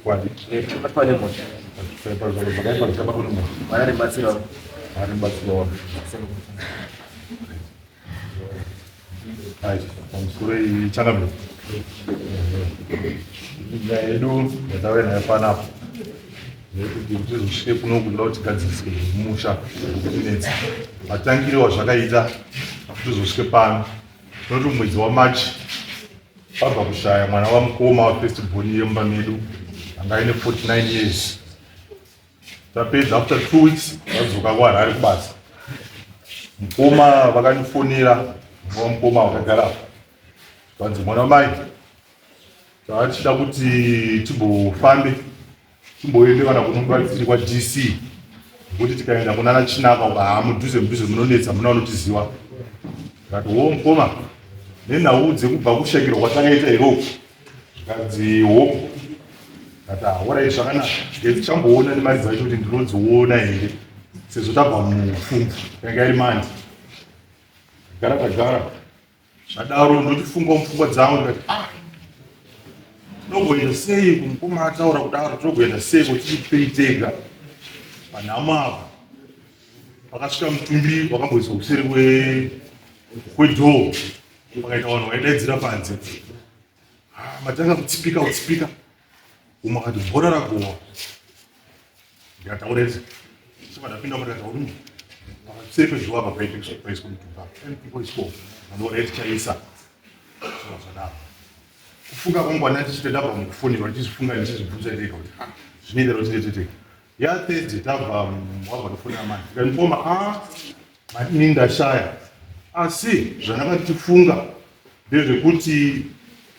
Chokwadi. Batwa nemhosva. Zvakaipa zvichabatwa nemhosva. Mwari ari mubatsiri wangu. Mwari mubatsiri wangu. Right, pamusoro iyi changamire. Nyaya yedu yatave nayo panapa ndeyekuti tizosvike kuno kuda kuti tigadziriswe mumusha kutinetsa. Matangiro wazvakaita tizosvike pano tinoti mwedzi waMarch pabva kushaya mwana wamukoma wafirst born yemumba medu anga aine 49 years. Tapedza after 2 weeks vadzoka kuHarare kubasa. Mukoma vakandifonera, mukoma vakagara apa, vanzi, "Mwana wamai, taachida kuti timbofambe, timboende kana kunomubatsiri kwaDC, nekuti tikaenda kunana Chinaka uka mudhuze mudhuze munonetsa, muna vanotiziva." Ndikati, "Wo mukoma, nenhau dzekubva kushakirwa kwatakaita iroko?" Zvikanzi, "Ho." Kati, "Horai, zvakanaka." Ndichamboona nemari dzacho kuti ndinodziona here, sezvo tabva mupfumvu yanga iri mandi. Tagara tagara zvadaro, ndochifunga mupfungwa dzangu, ndikati, "Ah, tinogoenda sei kumukoma ataura kudaro? Tinogoenda sei kuti tichipei tega panhamo apa?" Pakasvika mutumbi wakamboiswa kuseri kwedhoo, pakaita vanhu vaidaidzira panze. Ah, matanga kutsipika kutsipika, umwe akati, "Bhora ragowa." Ndikataureti chibva ndapinda, ndikati, "Uri pakaseri pedhoo apa paiswa mutumbi apa, ipoiswa." Andoreti chaisa zvadaro. Kufunga kwangu ana tichite ndabva mukufonерwa, ndichizvifunga, ndichizvibvunza ndega kuti, "Ah, zvinoita kuti ndetete ya Thursday tabva wabva kufonera mani?" Ndikandifoma, "A madini, ndashaya, asi zvandanga ndichifunga ndezvekuti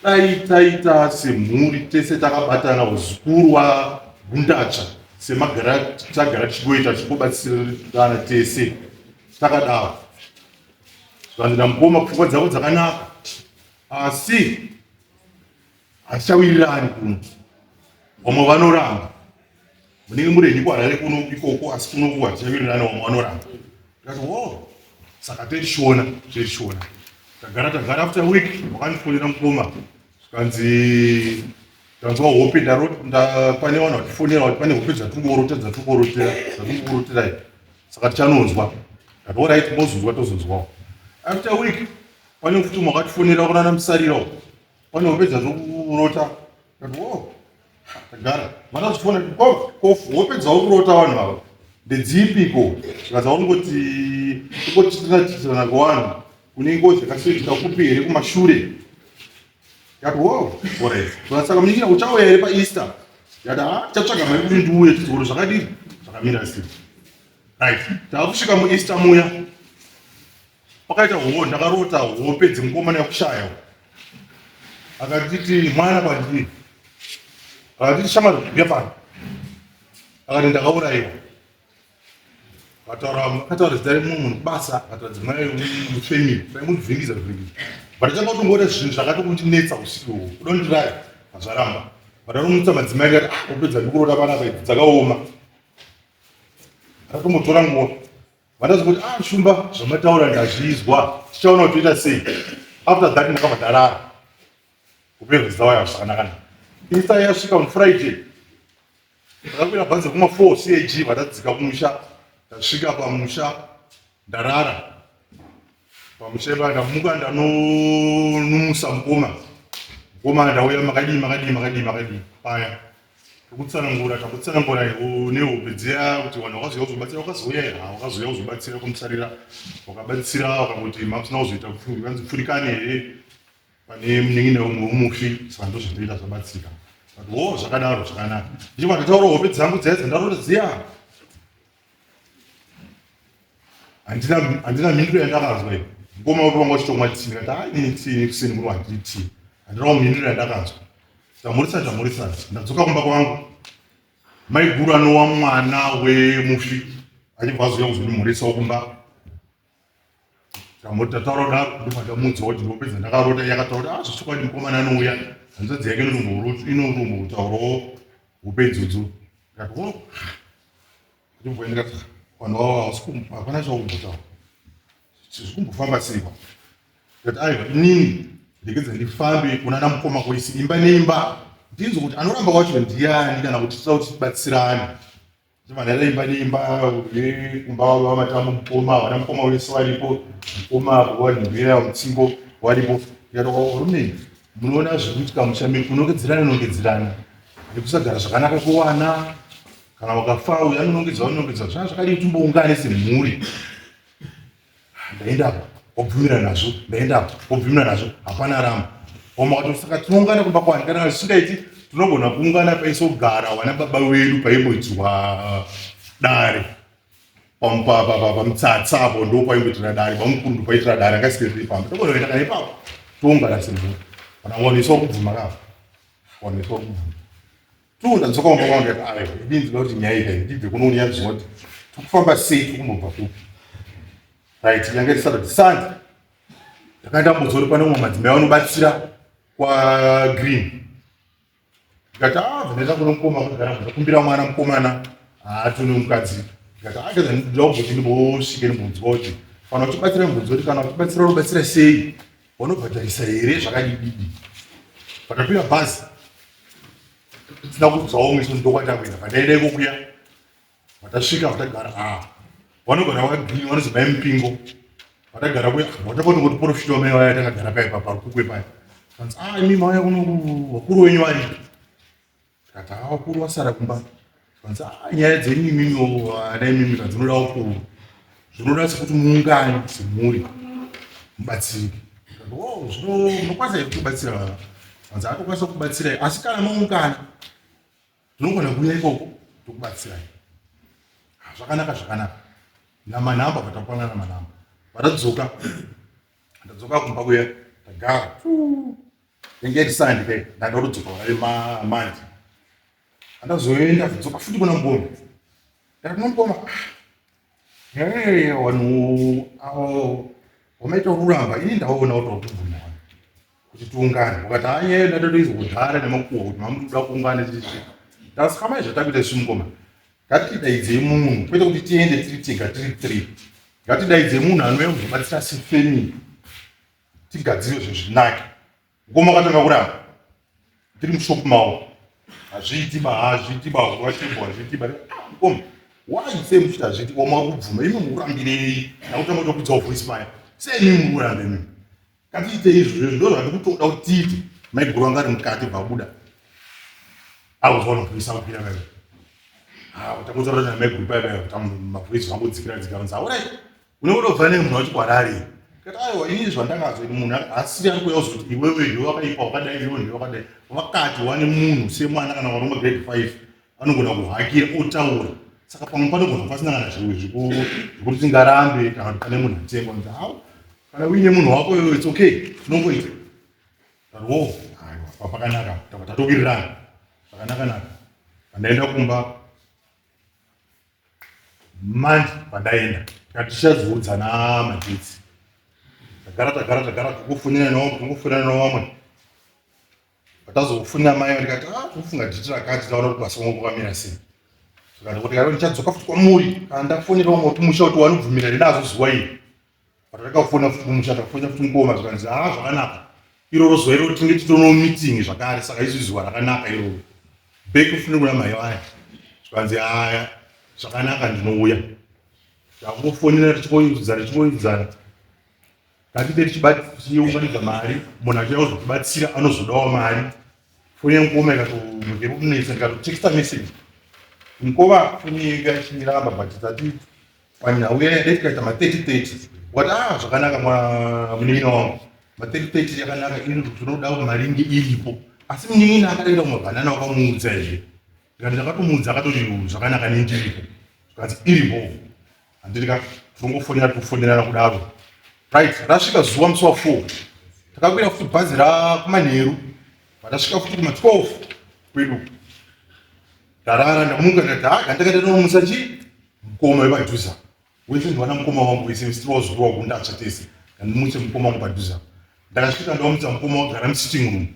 dai taita semhuri tese takabatana, uzukuru waGundatsva, semagara tagara tichingoita, tichingobatsirana tese takadaro." Zvikanzi namukoma, "Pfungwa dzako dzakanaka, asi hatichawirirani kuno. Vamwe vanoramba, munenge muri henyu kuHarare kuno ikoko, asi kunoku hatichawirirani, vamwe vanoramba." Ndikati, "Wo, saka tichiona tichiona." Tagara tagara, after week wakandifonera mukoma, zvikanzi, "Tanzwa hope, pane vanhu vatifonera kuti pane hope dzatiri kurotera dzatiri kuroterai, saka tichanonzwa." Ndati, "Alright, mozonzwa, tozonzwawo." After week pane futi umwe wakatifonera kunana Musarira, pane hope dzatiri kurota. Ndati, "Wo." Tagara, vanazofona, "Ko hope dzauri kurota vanhu ava ndedzipiko?" Zvikadza, "Ungoti ungotitirana kuvanhu kune ngozi yakasiitika kupi here kumashure." Ndati, "Wo, alright, saka munin'ina uchauya here paEaster?" Ndati, "Ha, tichatsvaga mari kuti ndiuye, tizoona zvakadini, zvakamira sei." Right, taakusvika muEaster muya, pakaita ho ndakarota hope dzemukomana yakushaya. Akatiti mwana kwandiri, akatiti, "Shamwari, uya pano." Akati, "Ndakaurayiwa." Akataura zita remumwe munhu kubasa, akataura dzimai mufamily, taimuvhingidza vhingidza, but atanga kutongoita zvinhu zvakatokundinetsa usiku uhwo, kuda kundiraya, hazvaramba. But anomutsa madzimai, ndikati, "Ah, kupedza ndikurota panapa idzi dzakaoma." Akatombotora nguva, vandazoti, "Ah, Shumba, zvamataura ndazvizwa, tichaona kuti toita sei." After that ndakabva ndarara kupedza dzawaya zvakanaka. Easter yasvika on Friday, ndakakwira bhazi kuma 4 cag, vatadzika kumusha. Ndasvika pamusha, ndarara pamusha ipa, ndamuka, ndanonumusa mukoma. "Mukoma, ndauya, makadii, makadii, makadii, makadii?" Paya takutsanangura, takutsanangura nehope dziya kuti vanhu vakazouya kuzobatsira. "Wakazouya here?" "Ha, wakazouya kuzobatsira kumusarira, wakabatsira." Wakangoti mamusina kuzoita kanzi pfurikane here pane munin'ina umwe wemufi, saka ndozvatoita, zvabatsika. But wo, zvakadaro, zvakanaka. Ndichibva ndataura hope dzangu dziya dzandarota dziya. Handina mhinduro yandakanzwa iyi. Mukoma wepo vanga vachitomwa tii. Ndikati, "Ha, inini tii kuseni kuno handidi tii." Handina mhinduro yandakanzwa. Tamurisana, tamurisana, ndadzoka kumba kwangu. Maiguru anowa mwana wemufi achibva azouya kuzondimhorisawo kumba. Tataura kudaro, ndobva ndamuudzawo kuti ndopedza ndakarota. Yakataura kuti, "Ah, zvechokwadi mukomana anouya, hanzvadzi yake inotombotaurawo hope idzodzo." Ndikati, "Wo." Ndibva ndikati, "Vanhu vavo hapana chakumbotaura, zvikumbofamba sei?" Ndikati, "Aiwa, inini regedza ndifambe kunana mukoma kuisi imba neimba." Ndinzwe kuti anoramba wacho ndiyani kana kuti tinoda kuti tibatsirane. Vanhu imba neimba kumba vamatambo mukoma vana mukoma wese varipo mukoma vanhuwira mutsimbo waripo ndikati varume munoona zviri kuitika musha medu kunongedzerana nongedzerana nekusagara zvakanaka kwewana kana wakafa uyu anonongedza anonongedza zvaa zvakadii timboungane semhuri ndaenda apa wobvumira nazvo ndaenda apa wobvumira nazvo hapana ramba wama wakati saka tinoungana kumba kwani kana zvisingaiti tinogona kuungana paisogara wana baba wedu paimboitirwa dare pamutsatsa apo ndo paimboitira dare bamukuru paitira dare angasikiriri pamba togona kuenda kana ipapo toungana semhuri kana waniswa kubvuma kapo waniswa kubvuma Tu ndadzoka kumba kwangu ndikati aiwa ini ndinoda kuti nyaya iyi ndibve kuno unyanzwa kuti tikufamba sei tikumbobva kupi right yange iri Saturday Sunday ndakaenda mbudzo kuti pane umwe madzimai vanobatsira kwagreen ndikati ah bva ndaenda kuno mukoma kugara ndakumbira mwana mukomana haatone mukadzi ndikati ah ndikati ndinoda kumboti ndimbosvike ndimbonzwa kuti kana uchibatsira mbunzo kuti kana uchibatsira unobatsira sei vanobhadharisa here zvakadididi pakakwira bhazi tisina kuzwawo mwiso ndokwatakuenda pandaenda iko kuya vatasvika vatagara a ah, vanogara vagreen vanozi mai mupingo vatagara kuya vatakonongoti porofita wamai vaya takagara paya parukukwe paya kanzi a ah, imi mauya kuno vakuru wenyu varipi tikati a ah, vakuru vasara kumba kanzi a nyaya dzenyu imimi ana imimi ka dzinoda vakuru zvinoda sekuti muungane semhuri mubatsirike oh, zvino munokwanisa here kubatsira vanzi atokwanisa kubatsirai asi kana maungana tinogona kuuya ikoko tokubatsirai ah, zvakanaka zvakanaka namanhamba vatapangana manhamba vatadzoka ndadzoka kumba kuya tagara yange iri sandi kai ndada kutodzoka varave manje andazoenda kudzoka futi kuna mukoma ndakati mukoma Hey, vanhu avo wamaita kuramba ini ndaona kuti wakubvuma vanhu kuti tiungane wakati anye ndatotoizwa kudhara nemakuhwa kuti mamuda kuungana chichi ndasaka mai zvatakuita isu mukoma ngatidaidzei munhu kwete kuti tiende tiri tega tiri three ngatidaidzei munhu anouya kuzobatsira sefamily tigadzire zvinhu zvinake Mukoma akatanga kuramba tiri mushop mavo hazviiti ba hazviiti ba vachibwa hazviiti ba ah, mukoma why sei muchiti hazviiti wama kubvuma imi mukurambirei ndakutanga kutokudzawo voice maya sei imi mukurambe imi ngatiite izvozvo ndo zvandikutoda kuti tiite maiguru anga ari mukati bvabuda akuzwa nokuisa kukwira vaive ah, utangotaura namaiguru paya paya kuti mavoice vangodzikira dzikira vanzi aurai Unenge unobva nemunhu wacho kwarari. Kati aiwa ini zvandakanzwa ini munhu asiri ari kuuya kuzoti iwewe ndiwe wakaipa wakadai iwewe ndiwe wakadai. Vakati wane munhu semwana kana waromba grade 5 anogona kuhakira otaura. Saka pamwe panogona pasina kana zvimwe zvekuti tingarambe kana kuti pane munhu atengwa. Nzi hau kana uine munhu wako iwewe it's okay tinongoita. Wo aiwa pakanaka tatowirirana zvakanaka naka. Pandaenda kumba manje pandaenda tikati tichazoudzana magetsi tagara tagara tagara tikufunira newamwe tikufunira newamwe patazofunira mai ndikati ah tikufunga dhiti rakati taona kuti basa wangu kwakamira sei tikati kuti ndichadzoka futi kwamuri kana ndafonera wamwe kuti musha kuti wanobvumira ndinazo zuva iri Patakafona futi kumusha takafona futi mukoma zvikanzi haa zvakanaka iroro zuva iroro tinge titono meeting zvakare saka izvi zuva rakanaka iroro back fune kuna mai vaya zvikanzi haya zvakanaka ndinouya takungofonera tichingoidzana tichingoidzana ngatite tichiunganidza mari munhu achiuya kuzotibatsira anozodawo mari foni yemukoma ikatomuke kunetsa ndikatotexta message mukoma foni yega ichiramba but tati Panyau iya dai tikaita ma 30 30 wati ah zvakanaka munin'ina wangu ma 30 30 yakanaka ini ndinoda kuti mari inge iripo asi munin'ina akadaira kumabhanana wakamuudza here ndikati ndakatomuudza akatoti zvakanaka nendiripo zvikanzi iripo handiti ka tinongofonera tikufonerana kudaro right rasvika zuva musi wa 4 takakwira futi bhazi rakumanheru vatasvika futi kuma 12 kwedu ndarara ndamuka ndati ha ndakaita ndomusa chii mukoma wepadhuze apa wese ndiwana mukoma wangu wese wese tiriwazukuru wangu ndatsva tese ndimutse mukoma wangu padhuze apa ndakasvika ndawamutsa mukoma wagara musitting room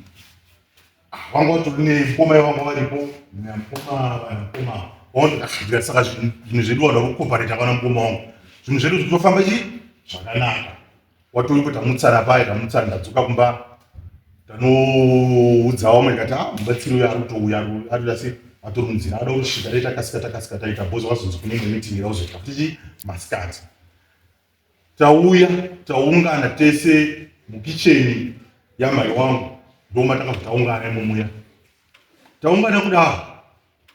ah, vanga vatori nemukoma ivangu varipo namukoma vanamukoma waondikasvikira saka zvinhu zvedu wada kukopareta vana mukoma wangu zvinhu zvedu zvinofamba chii zvakanaka watori kuti tamutsana paye tamutsana ndadzoka kumba Tanoudza vamwe ndikati ah mubatsiri uyo ari kutouya ari sei atori munzira ada kusvika dai takasika takasika taita bhozi wazonzi kune imwe meeting ira kuzoita kuti chii masikati. Tauya taungana tese mukicheni yamai wangu ndoma takabva taungana imomuya. Taungana kudaro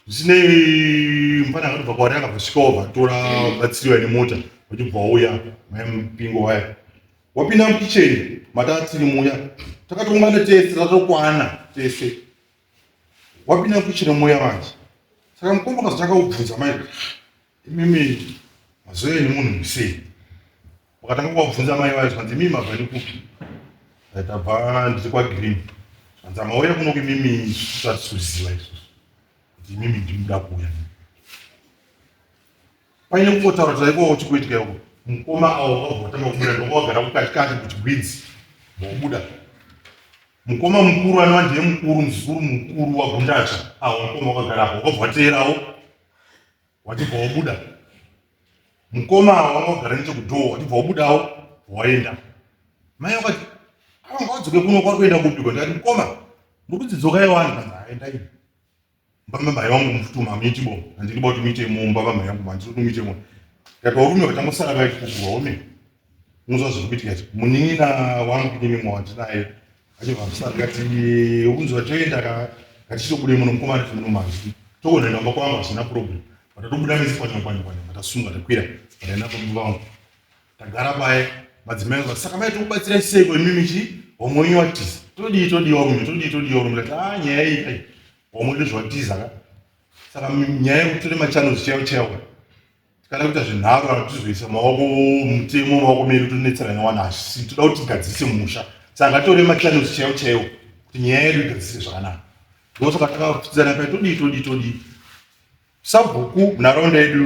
zvisinei mufana akatobva kwaari akabva svika wabva atora batsiri vaine mota vachibva wauya mai mupingo waya wapinda mukicheni matatiri muya takatoungana tese tatokwana tese wapinda mukicheni muya manje saka mukoma akazotanga kubvunza mai imimi mazuva enyu munhu musei wakatanga kuvabvunza mai vayo zvikanzi imimi mabva nekupi tabva ndiri kwagreen zvikanzi amauya kuno kuimimi isusu hatisi kuziva isusu kuti imimi ndimuda kuuya paine kungotaura taikowo chikuitika iko mukoma awo wakabva watanga kubuda ndokwagara kukatikati kuti gwidzi vobuda mukoma mukuru anova ndiye mukuru muzukuru mukuru wagundatsva awo mukoma wakagara apo wakabva wateerawo wachibva wabuda mukoma awo wanga wagara nechekudhoo wachibva wabudawo waenda mai wakati ava ngawadzoke kuno kwari kuenda kupiko ndikati mukoma muri kunzi dzokai wani kanzi aendai mumba mamai vangu mufutuma hamuiti bo handidi ba kuti muite mumba mamai vangu handidi kuti muite mo ndikati varume vachangosara vaikukurwa ume unzwa zviri kuitika izvi munin'ina wangu inini mwawandinaye achibva musara ndikati unzwa toenda ka ngatichitobude muno mukoma ariti muno mazvi tokonoenda kumba kwangu hazvina problem but tatobuda mese kwanya kwanya kwanya tasunga takwira taenda pamba vangu tagara paye madzimai anga saka mai tikubatsirai seiko imimi chi homwe wenyu watiza todii todii varume todii todii varume ndati ah nyaya iyi kai homwe wedu zvawatiza ka saka nyaya yekuti tore machannels chaiwo chaiwo tikada kuita zvenharo kana tizoisa maoko mutemo maoko medu tonetsana newana asi toda kuti tigadzirise musha saka ngatore machannels chaiwo chaiwo kuti nyaya yedu igadzirise zvakanaka ndosaka takapfidzana pai todii todii todii sabhuku munharaunda yedu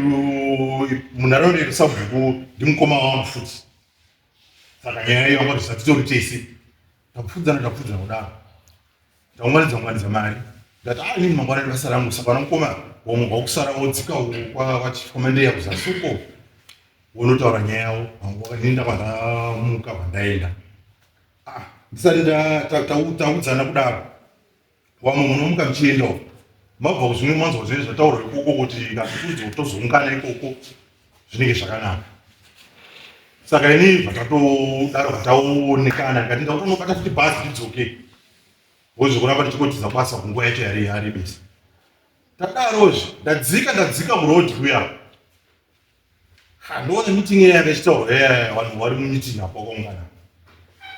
munharaunda yedu sabhuku ndimukoma wangu futi saka nyaya iyo angati satitori tese tapfudzana tapfudzana kudaro taunganidza unganidza mari ndati ah inini mangwana nebasa rangu saka vana mukoma wamwe wakusara wodzika kwachifomandeya kuzasi uko wonotaura nyaya yavo ini ndabva ndamuka bvandaenda ah ndisati taudzana kudaro Vamwe munomuka muchienda uko mabva kuzvimwe manzwa zvinenge zvataurwa ikoko kuti kazvikudzo tozoungana ikoko zvinenge zvakanaka saka ini bva tatodaro bva taonekana ndikati ndakutonobata futi bhazi ndidzoke wozvekuramba ndichikotiza basa kunguva yacho yari yarebesa tadarozve ndadzika ndadzika muroad kuya Ndoona meeting iya yanga ichitaurwa iya vanhu vari mumeeting apo vakaungana.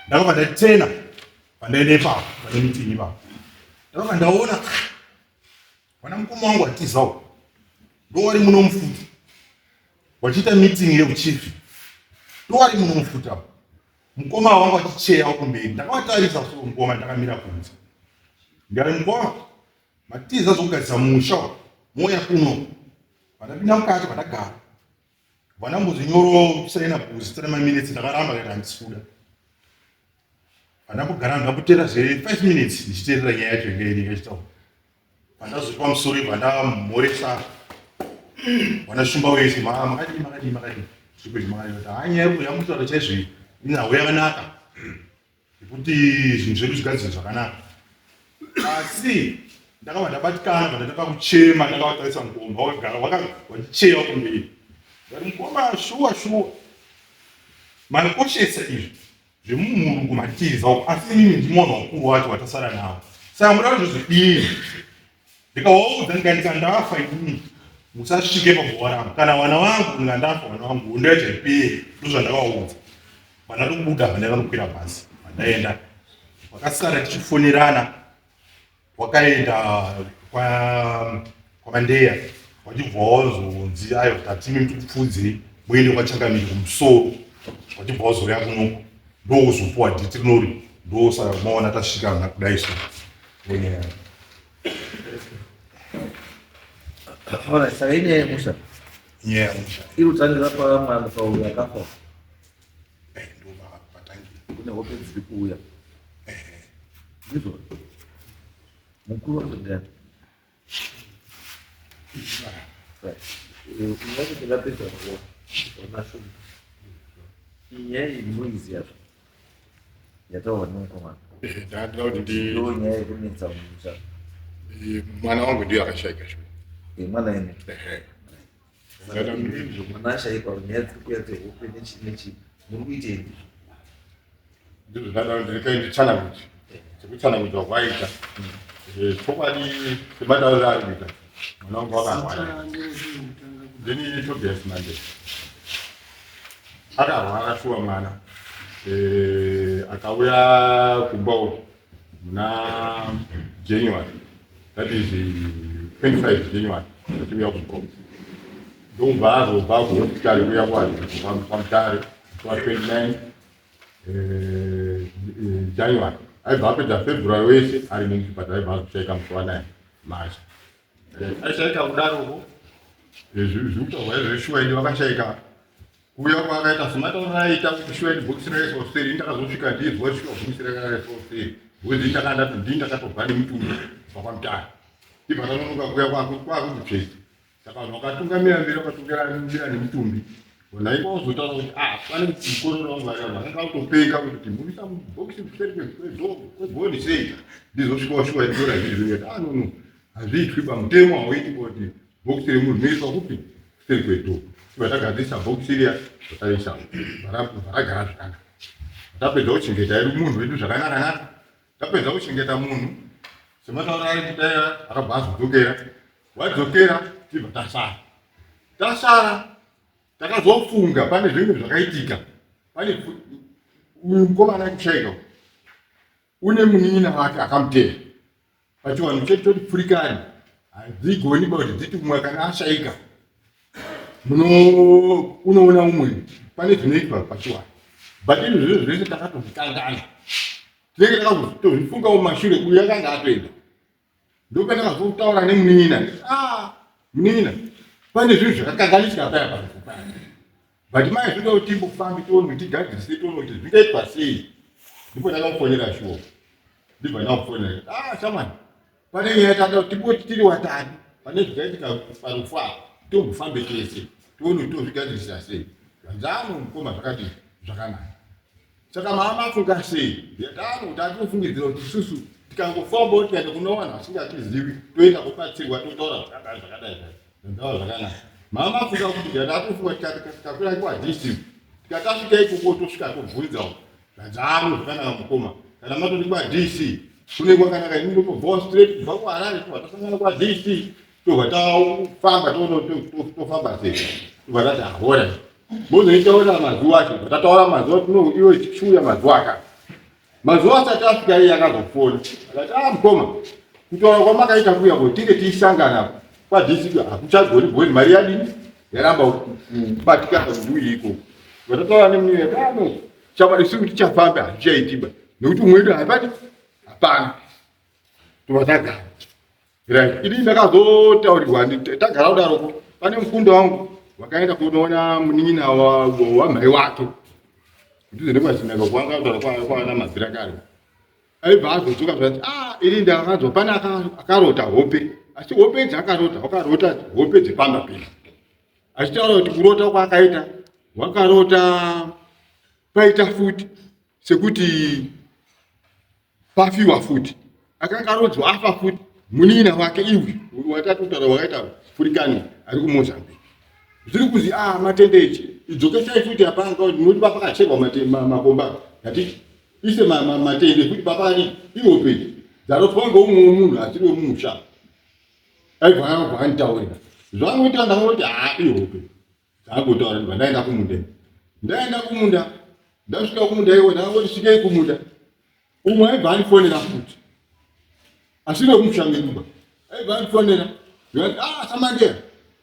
Ndakabva ndatena pandaenda ipapo pane meeting ipapo. Ndakabva ndaona vana mukoma wangu atizawo ndowari muno mufuti vachiita meeting yeuchief ndowari muno mufuti apo mukoma wangu achicheya kumberi ndakavatarisa so mukoma ndakamira kunze ndikati mukoma matiza zvokugadzisa musha mouya kuno Vandapinda mukati vandagara. Vandambozi nyoro saina bhuzi tara maminutes ndakaramba kaita handisi kuda. Vandambogara ndambotera zve 5 minutes ndichiteerera nyaya yacho inge inenge ichitaura. Vandazoti pamusoro ibva ndamhoresa vana shumba wese makadii makadii makadii. Zvikuti makadii kuti haa nyaya yamutaura chaizvo iyi inhau yakanaka. Yekuti zvinhu zvedu zvigadzirwe zvakanaka asi ndakabva ndabatikana bva ndatanga kuchema ndakavatarisa mukoma wakagara wachicheya kumberi ndati mukoma shuwa shuwa makoshesa izvi zvemumhuru kumatiza uko asi imimi ndimona wakuru wacho watasara nawo saka muda kuti zvozodii ndikawaudza ndikandika ndafa inini musasvike paguva rangu kana vana vangu ndika ndafa vana vangu hondo yacho haiperi ndozvandakawaudza vana tobuda vana vanokwira bhazi vandaenda vakasara tichifonerana wakaenda kwamandeya wachibva wazonzi ayo tatimi tikupfuudzei muende kwachangamiri kumusoro wachibva wazouya kunoko ndokuzopuwa dhiti rinori ndosaka maona tasvika muna kudai so onyaya Saka inyaya yemusha inyaya yemusha iri kutangira pamwana pauyo akafa kune hope dziri kuuya ndizvo mukuru wacho ndiani ungati ndingapedza ona shumba inyaya iyi munoiziva zve yataurwa nemukomana. Eh, ndakada kuti ndi Ndo nyaya yekunetsa mumusha. eh, mwana wangu ndiye akashaika shuwa. Eh, mwana ene. Ehe. Saka izvo mwana ashaikwa nyaya dziri kuuya dzehope nechi nechi muri kuitei? Ndizvo ndada kuti ndikai nditsanangudze. Sekutsanangudzwa kwaita. Eh, chokwadi sematauriro ari kuita. Mwana wangu wakarwara. Ndini Tobias Mande. Akarwara shuwa mwana. Eh, akauya kumba uku muna January. That is 25 January. Achiuya kumba uku. Ndobva azobva kuhospitari kuya kwaMutare kwa 29 January. Aibva apedza February wese ari muchipatara aibva azoshaika musi wa 9 March. Aishaika kudaroko zvekutaurwa izvo shuwa idi vakashaika kuuya kwaakaita sematauriro aita kuti shuwa idi bhokisi raiswa kuseri ndakazosvika ndinzwa shuwa bhokisi rakaiswa kuseri because ndakanda ndini ndakatobva nemutumbi kubva kwaMutare ndibva ndanonoka kuuya kwakuti Saka vanhu vakatungamira mberi vakatungamira nemutumbi vanhu vainge vazotaura kuti ah pane mukororo wangu ari apa akanga kutopenga kuti timbomisa mubhokisi kuseri kwegoni sei ndizosvika wasvika vachitora izvi zvinhu ah no no hazviitwi pamutemo hauiti kuti bhokisi remunhu rinoiswa kupi kuseri kwedhoo tibva tagadzirisa bhokisi riya tatarisa varagara zvakanaka tapedza kuchengeta yedu munhu wedu zvakanaka naka Tapedza kuchengeta munhu sematauro ari kudai akabva azodzokera wadzokera tibva tasara tasara takazofunga pane zvimwe zvakaitika pane uyu mukomana akushaika une munin'ina wake akamuteera pachivanhu chedu toti pfurikani hadzigoni ba kuti dziti umwe kana ashaika unoona umwe pane zvinoitwa pachivanhu but izvi zviro zvese takatozvikangana tinenge takazotozvifungawo mumashure uyu akanga atoenda ndopandakazotaura nemunin'ina ah munin'ina pane zvinhu zvakakanganisika paya parufu paya but mai zvinoda kuti timbofambi tione kuti tigadzirise tione kuti zvingaitwa sei ndipo ndakamufonera shuwa ndibva ndamufonera ah shamwani pane nyaya tata timboti tiri watatu pane zvakaitika parufu apa tombofambe tese tione kuti tozvigadzirisa sei vanzano mukoma zvakati zvakanaka Saka mama mafunga sei? Ndiyatano kuti atinofungidzira kuti isusu tikangofambawo tikaenda kuno vanhu vasingatizivi toenda kobatsirwa totaura zvakadai zvakadai zvakadai zvakanaka. Mama mafunga kuti ndiyati atofunga tikati tikakwira kwadc tikatasvika ikoko tosvika tobvunzawo zvanzano zvakanaka mukoma kana matoti kwadc kune kwakanaka ini ndotobvawo straight kubva kuharare tobva tasangana kwadc tobva tafamba tofamba sei tobva tati ahora Mozoitaura mazuva acho, tataura mazuva tino iwe chiuya mazuva aka. Mazuva asati asvika iye akazofona. Akati ah mukoma, kutaura kwamakaita kuya ko tinge tiisangana kwa DC hakuchagoni bhoni mari yadini yaramba kubatikana kuti uye ikoko. Vatataura nemunhu yakano chama isu tichafamba hazvichaitiba nekuti umwe wedu hapati hapana. Tobva tagara. Right. Ini ndakazotaurirwa tagara kudaroko pane mukunda wangu wakaenda kunoona munin'ina wamhai wake kudhuze nekwachinaka kwanga kutaura kwana mabvira kare aibva azodzoka zvanzi ah ini ndakanzwa pane akarota hope asi hope idzi akarota wakarota hope dzepamba pedu achitaura kuti kurota kwaakaita wakarota paita futi sekuti pafiwa futi akanga aronzwa afa futi munin'ina wake iwi watatotaura wakaita furikani ari kumozambique zviri kuzi a ah, matende ichi idzokesai futi apanga noti papakacherwa makomba ngati ise matende futi papakadii ihope dzarotwa ngeumwe wemunhu asiri wemumusha aibva akabva anditaurira zvangoita ndangoti haa ihope Dzaangotaura ndibva ndaenda kumunda. Ndaenda kumunda, ndasvika kumunda iwo ndakangoti svikei kumunda. Umwe aibva andifonera futi. Asiri wekumusha medu ba. Aibva andifonera. Ndikati ah Samandera,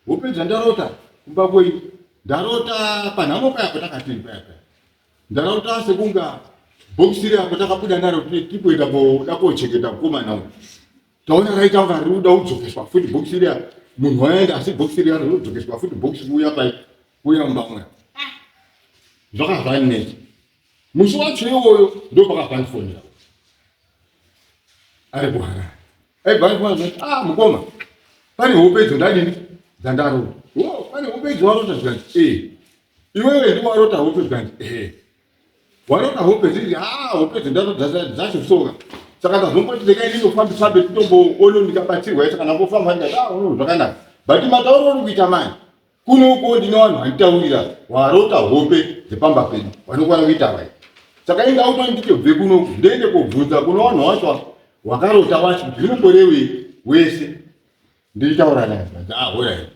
hope dzandarota kumba kwenyu. Ndarota panhamo paya patakatiri paya paya. Ndarota sekunga bhokisi riya patakabuda naro tikuenda koda kochengeta mukomana uyu. Taona raita kunga riri kuda kudzokeswa futi bhokisi riya munhu waenda asi bhokisi riya riri kudzokeswa futi bhokisi kuuya pai kuuya mumba muya. Zvakazvanetsa. Musi wacho iwoyo ndopakabva ndifonera. Ari kuHarare. Aibva andifonera kuti ah mukoma pane hope idzo ndadini dzandarota. Wo pane hope idzo warota zvikanzi eh. Iwewe ndiwarota hope zvikanzi eh. Warota hope dziri haa hope dzendato dzacho soka. Saka ndazongoti regai ndindofambisa nditomboona ndikabatsirwa saka ndangofamba ndikati ah uno zvakanaka. But matauro uri kuita manje kuno uko ndine vanhu vanditaurira warota hope dzepamba pedu vanokwana kuita vai. Saka inga auto nditobve kuno ndoende kobvunza kuno vanhu wacho wakarota wacho kuti zvinomborevei wese ndichitaura naye. Ah, alright.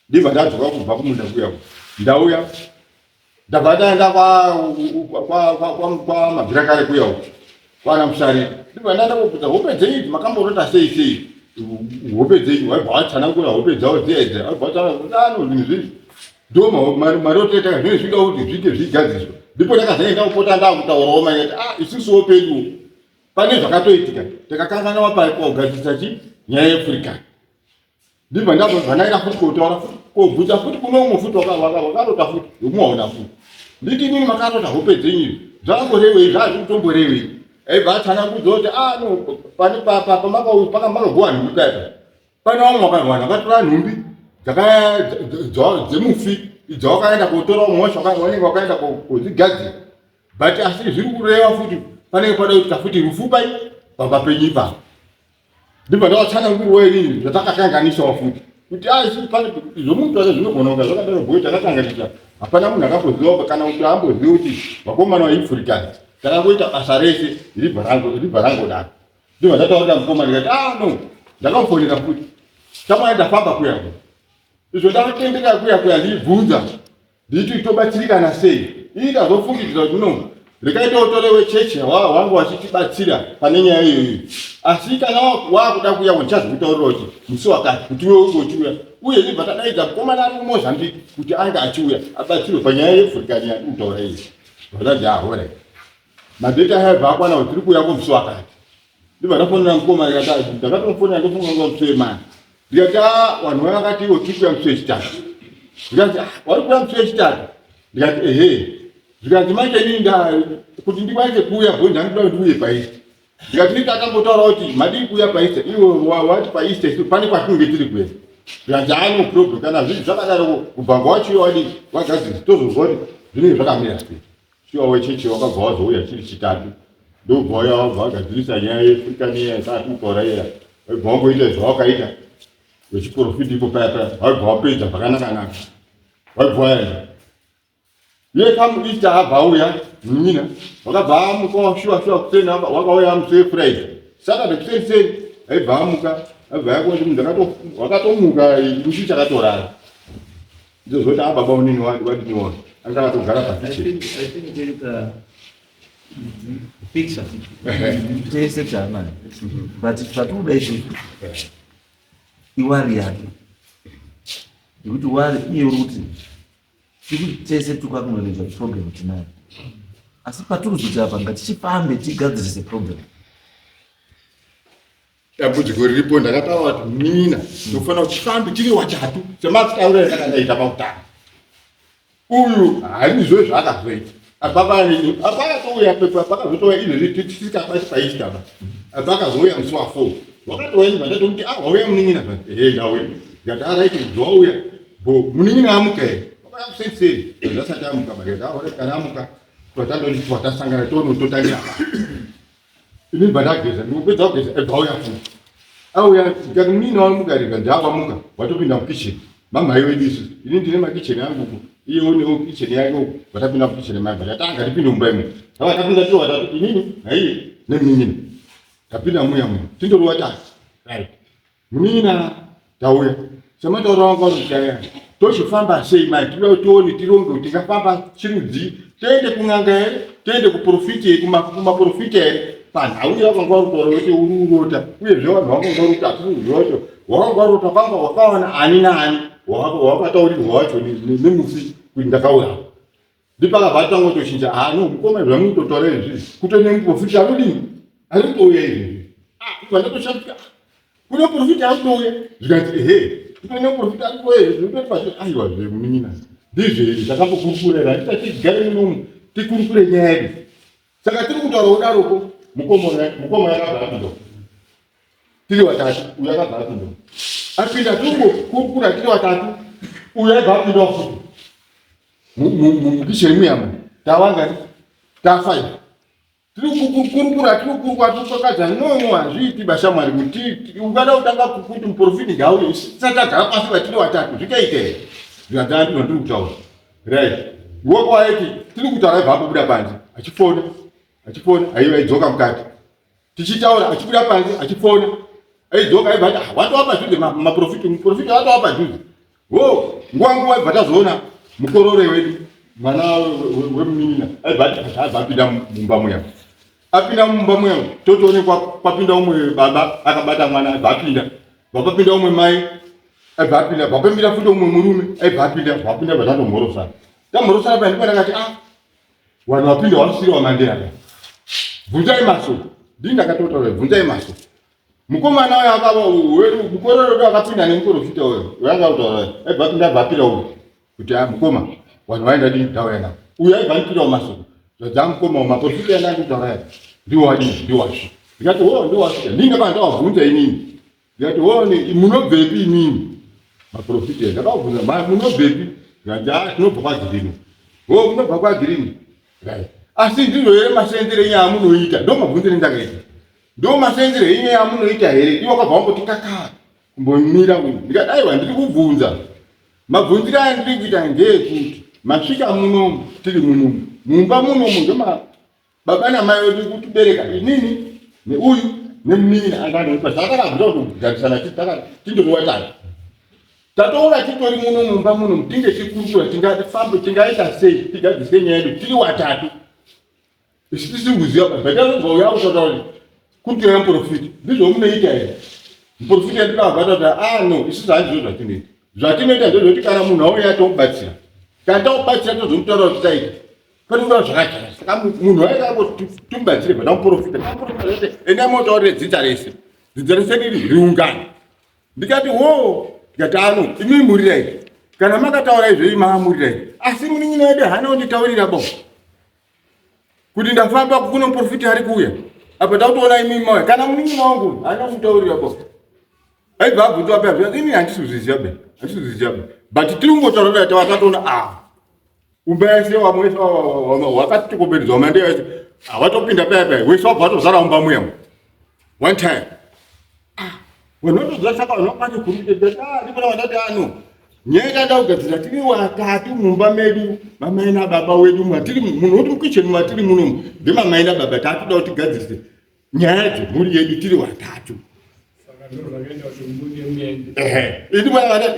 Ndibva ndadzoka kubva kumunda kuya ndauya ndabva ndaenda kwamabvira kare kuya uko kwana musariri ndibva ndaenda kobvunza hope dzenyu idzi makamborota sei sei hope dzenyu waibva watsanangura hope dzavo dziya idzi waibva watsanangura ano zvinhu zvinhu ndo maroteta zvinenge zvinoda kuti zviite zvigadziriswa ndipo ndakazoenda kupota ndakutaurawo maiti ah isusuwo pedu pane zvakatoitika takakanganwa pakugadzirisa chi nyaya yefurikani ndibva ndabva ndaenda futi kotaura futi kobvunza futi kune umwe futi wakarota futi yomuwaona futi nditi inini makarota hope dzenyu izvi zvakamborevei zvazvikutomborevei aibva atsanangudza kuti ah no pane pamakagowa nhumbi paya pane vamwe vakarwana vakatora nhumbi dzemufi dzawakaenda kotora umwe wacho vanenge vakaenda kodzigadzira but asi zviri kureva futi panenge pada kuitika futi rufu pai pamba penyu ipapo ndibva ndavatsanangurwa inini zvatakakanganisawo futi kuti a isusu pane zvomuntu wacho zvinogona kunga zvakadaro bhoyi takakanganisa hapana munhu akamboziva kana kuti amboziva kuti vakomana vaifurikani takangoita basa rese ribva rangodaro ndibva ndataurira mukoma ndikati a ah, no ndakamufonera futi chamwai ndafamba kuya izvo ndakatendeka kuya kuya ndiibvunza Nditi tobatsirikana sei? Ini ndazofungidzira kuti no, regai totore wechechi wangu wachitibatsira pane nyaya iyoyi. Asi kana wakuda kuuya ndichazokutaurira kuti musi wakati kuti iwe unge uchiuya. Uye ndibva tadaidza mukomana ari kuMozambique kuti ange achiuya abatsirwe panyaya yefurikani yatiri kutaura iyi. Vakati ah, alright. Madheti aya abva akwana kuti tiri kuuya kumusi wakati. Ndibva ndafonera mukoma ndikati ndakatomufonera ndofunga nguva musi wemana. Ndikati ah vanhu vaya vakati iwo tiri kuuya musi wechitatu. Ndikati ah wari kuuya musi wechitatu. Ndikati ehe. Zvikanzi manje inini nda kuti ndikwanise kuuya bho ndanoda kuti ndiuye paEaster. Ndikati nditi akambotaura kuti madii kuuya paEaster iwe wati paEaster isu pane kwatinenge tiri kuenda. Zvikanzi ah no problem kana zvinhu zvakadaro kubva wachiuya wadii wagadzirisa tozozwa kuti zvinenge zvakamira sei. Shuwa wechechi wakabva wazouya chiri chitatu ndobva wauya wabva wagadzirisa nyaya yefurikani iya isati kutaura iya waibva wangoita zvawakaita wechiprofiti ipo paya paya waibva wapedza zvakanaka naka waibva waenda iye kamuita abva auya munyina wakabva amuka shuwa shuwa kuseni wakauya musi wefriday saturday kuseni seni aibva amuka aibva yakuti munhu wakatomuka isu chakatorara Ndozoti ah baba unini wadini wona. Anga akatogara pa kitchen. I think there is a picture. Tese tanayo. But zvatikuda izvi iwari yake. Nekuti wari iye uri kuti tiri tese tiri kuacknowledge problem tinayo. Asi patiri kuzoti apa ngatichifambe tigadzirise problem. Dambudziko riripo ndakataura kuti mina tinofanira kuti tifambe tiri watatu sematauriro atakandaita pakutanga. Uyu handizvo zvaakazoita. Apakatouya pakazotouya izvezvi tisikabati paeaster ba. Apakazouya musi wa 4. Wakatouya ndibva ndatomuti ah wauya munin'ina zvanzi ehe ndauya. Ndikati ah right kubva wauya. Bo munin'ina amuka here? Wakauya kuseni seni. Ndasati amuka ba ndikati ah alright kana amuka twatandoti twatasangana tonototangira pa. Ini bva ndageza, ndikupedza kugeza, ebva auya futi. Auya, ndikati munini wamuka rega, ndaawamuka, watopinda mukitchen. Mamhai wedu isu, ini ndine makitchen angu uku, iye unewo kitchen yake uku, vatapinda mukitchen mai, ndikati anga tipinde mumba imo. Saka tapinda tiri watatu, inini, naiye, nemunin'ina. Tapinda muya muya, tindori watatu. Right. Munin'ina tauya sematauro wangu arikuti tochifamba sei mai tinoda kuti tione tironge kuti tingafamba chirudzii toende kun'anga here toende kuprofiti kumaprofita here panhau iyo wakanga warutaura kuti uri urota uyezve vanhu vakanga varuta hatisi kuziva wacho wakanga warota kwanga wakawana ani naani wakataurirwa wacho nemufi kuti ndakaurawa ndipakabva atanga kutochinja ah no mukoma zvamukutotaura izvi kutone muprofita anodini ari kutouya izvi ah vandatoshatika kune muprofita ari kutouya zvikanzi ehe kutone muprofita ari kutouya izvi zvinotoita aiwa zve munin'ina ndizvo here takambokurukura here handita tigare munomu tikurukure nyaya yedu saka tiri kutaura kudaroko mukoma yakabva apinda tiri watatu uyo akabva apinda apinda tiri kungokurukura tiri watatu uyo aibva apinda futi mukisheni muyama tawangani Ta 5. Tiri kukurukura tiri kukurukura tiri kukakadza no no hazviiti bashamwari kuti ungada kutanga kuti muprofiti ngauye tisati tagara pasi vatiri watatu zvichaita here zvikanzi ndizvo ndiri kutaura right iwoko waiti tiri kutaura aibva ambobuda panze achifona achifona aiva aidzoka mukati tichitaura achibuda panze achifona aidzoka aibva ati ah, watova padhuze maprofiti muprofiti watova padhuze ho nguva nguva aibva tazoona mukorore wedu mwana wemunin'ina aibva ati aibva apinda mumba muya apinda mumba muya totoonekwa kwapinda umwe baba akabata mwana aibva apinda vapapinda umwe mai aibva apinda vapapinda futi umwe murume aibva apinda vapinda vatatomhorosana tamhorosana paya ndipo ndakati ah Vanhu vapinda vanosvira wamandera ka. Bvunzai masoko. Ndini ndakatotaura bvunzai masoko. Mukomana uyo akava wedu mukororo wedu akapinda nemuporofita uyo. Uyo anga kutaura. Aibva apinda abva apira uyo. Kuti ah mukoma vanhu vaenda dini ndauya navo. Uyo aibva anipirawo masoko. Zvadza mukoma maporofita enda anditaura aya. Ndiwo wadini ndiwo wasvika. Ndikati ho ndiwo wasvika. Ndini ndakanga ndawabvunza inini. Ndikati one munobvepi imimi maprofita ndakavabvunza ma munobvepi ndikati ah tinobva kwagirini ho munobva kwagirini right asi ndizvo here masenzere enyu amunoita ndo mabvunzire ndakaita ndo masenzere enyu amunoita here iwo akabva wangoti kaka kumbomira uyu ndikati aiwa ndiri kubvunza mabvunzire aya ndiri kuita ngeekuti masvika munomu tiri munomu mumba munomu ndoma Baba namai vedu kutibereka inini neuyu nemunin'ina anga anoipa zvakakabvira kugarisana tindoriwatana tatoona titori muno mumba muno tinge tikurukura tingafambe tingaita sei tigadzise nyaya yedu tiri watatu isu tisiri kuziva bhatazobva uya kutaura kuti kutoya muprofiti ndizvo munoita here muprofiti andinavata kuti ah no isusu handizvo zvatinoita zvatinoita ndezvekuti kana munhu auya tomubatsira kana tamubatsira tozomutaura kuti taita Panoda zvakajeka. Saka munhu waida kuti timubatsire pana muprofita. Muprofita zvese enda motaurire dzinza rese. Dzinza rese riri riungane. Ndikati wo, ndikati ano, imi murirai. Kana makataura izvo imi mamurirai. Asi munin'ina wedu haana kunditaurira bo. Kuti ndafamba kuno muprofita ari kuuya. Apa takutoona imi mauya. Kana munin'ina wangu haana kunditaurira bo. Aibva abvunzwa paya zvikanzi ini handisi kuzviziva be. Handisi kuzviziva be. But tiri kungotaura tawakatoona ah. Umba yese wamwe wese wakatikomberedza wamande wese hawatopinda paya paya wese wabva watozara umba muya one time ah, vanhu vatoziva saka vanhu vakati kuruteta ah, ndipona vandati ano ah, nyaya yatanda kugadzira tiri watatu mumba medu mamai nababa wedu matiri munhu woti mukitchen matiri munomu ndemamai nababa tatuda kuti tigadzirise nyaya dzemhuri yedu tiri watatu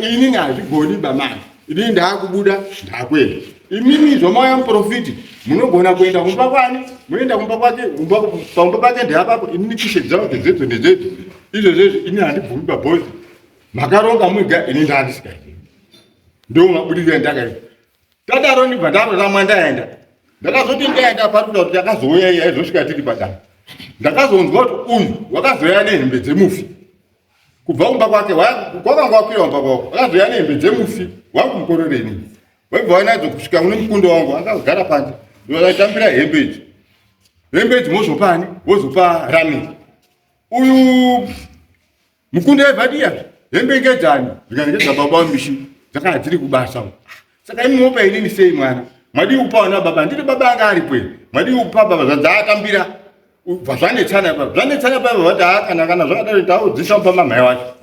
inini hazvigoni bamani inini ndaakubuda ndaakuenda imimi zvamauya muprofiti munogona kuenda kumba kwani munoenda kumba kwake pamba pake ndeapapo inini kishe dzangu ndedzedzo ndedzedzo izvozvo izvi inini handibvumi pabhozi makaronga mwega ini ndaandisikaiti ndo mabudiro andakaita Tadaro ndibva ndaroramwa ndaenda. Ndakazoti ndaenda parikuda kuti takazouya iya izosvika tiri padare. Ndakazonzwa kuti uyu wakazouya nehembe dzemufi. Kubva kumba kwake kwakanga wakwira kumba kwako. Wakazouya nehembe dzemufi wangu mukorore inini. Waibva wanadzo kusvika kune mukundo wangu akagara panze. Ndakatambira hembe idzi. Hembe idzi mozopa ani? Wozopa Rami. Uyu Mukunda yevadiya hembe ngedzani zvikanzi ngedzababa wamishi dzakanga dziri kubasa saka imi mopa inini sei mwana mwadii kupa vana baba handiti baba anga aripo here mwadii kupa baba zvadzaatambira bva zvanetsana pa zvanetsana pa vati haa kana kana zvakadaro taudzisa mupa mamhai wacho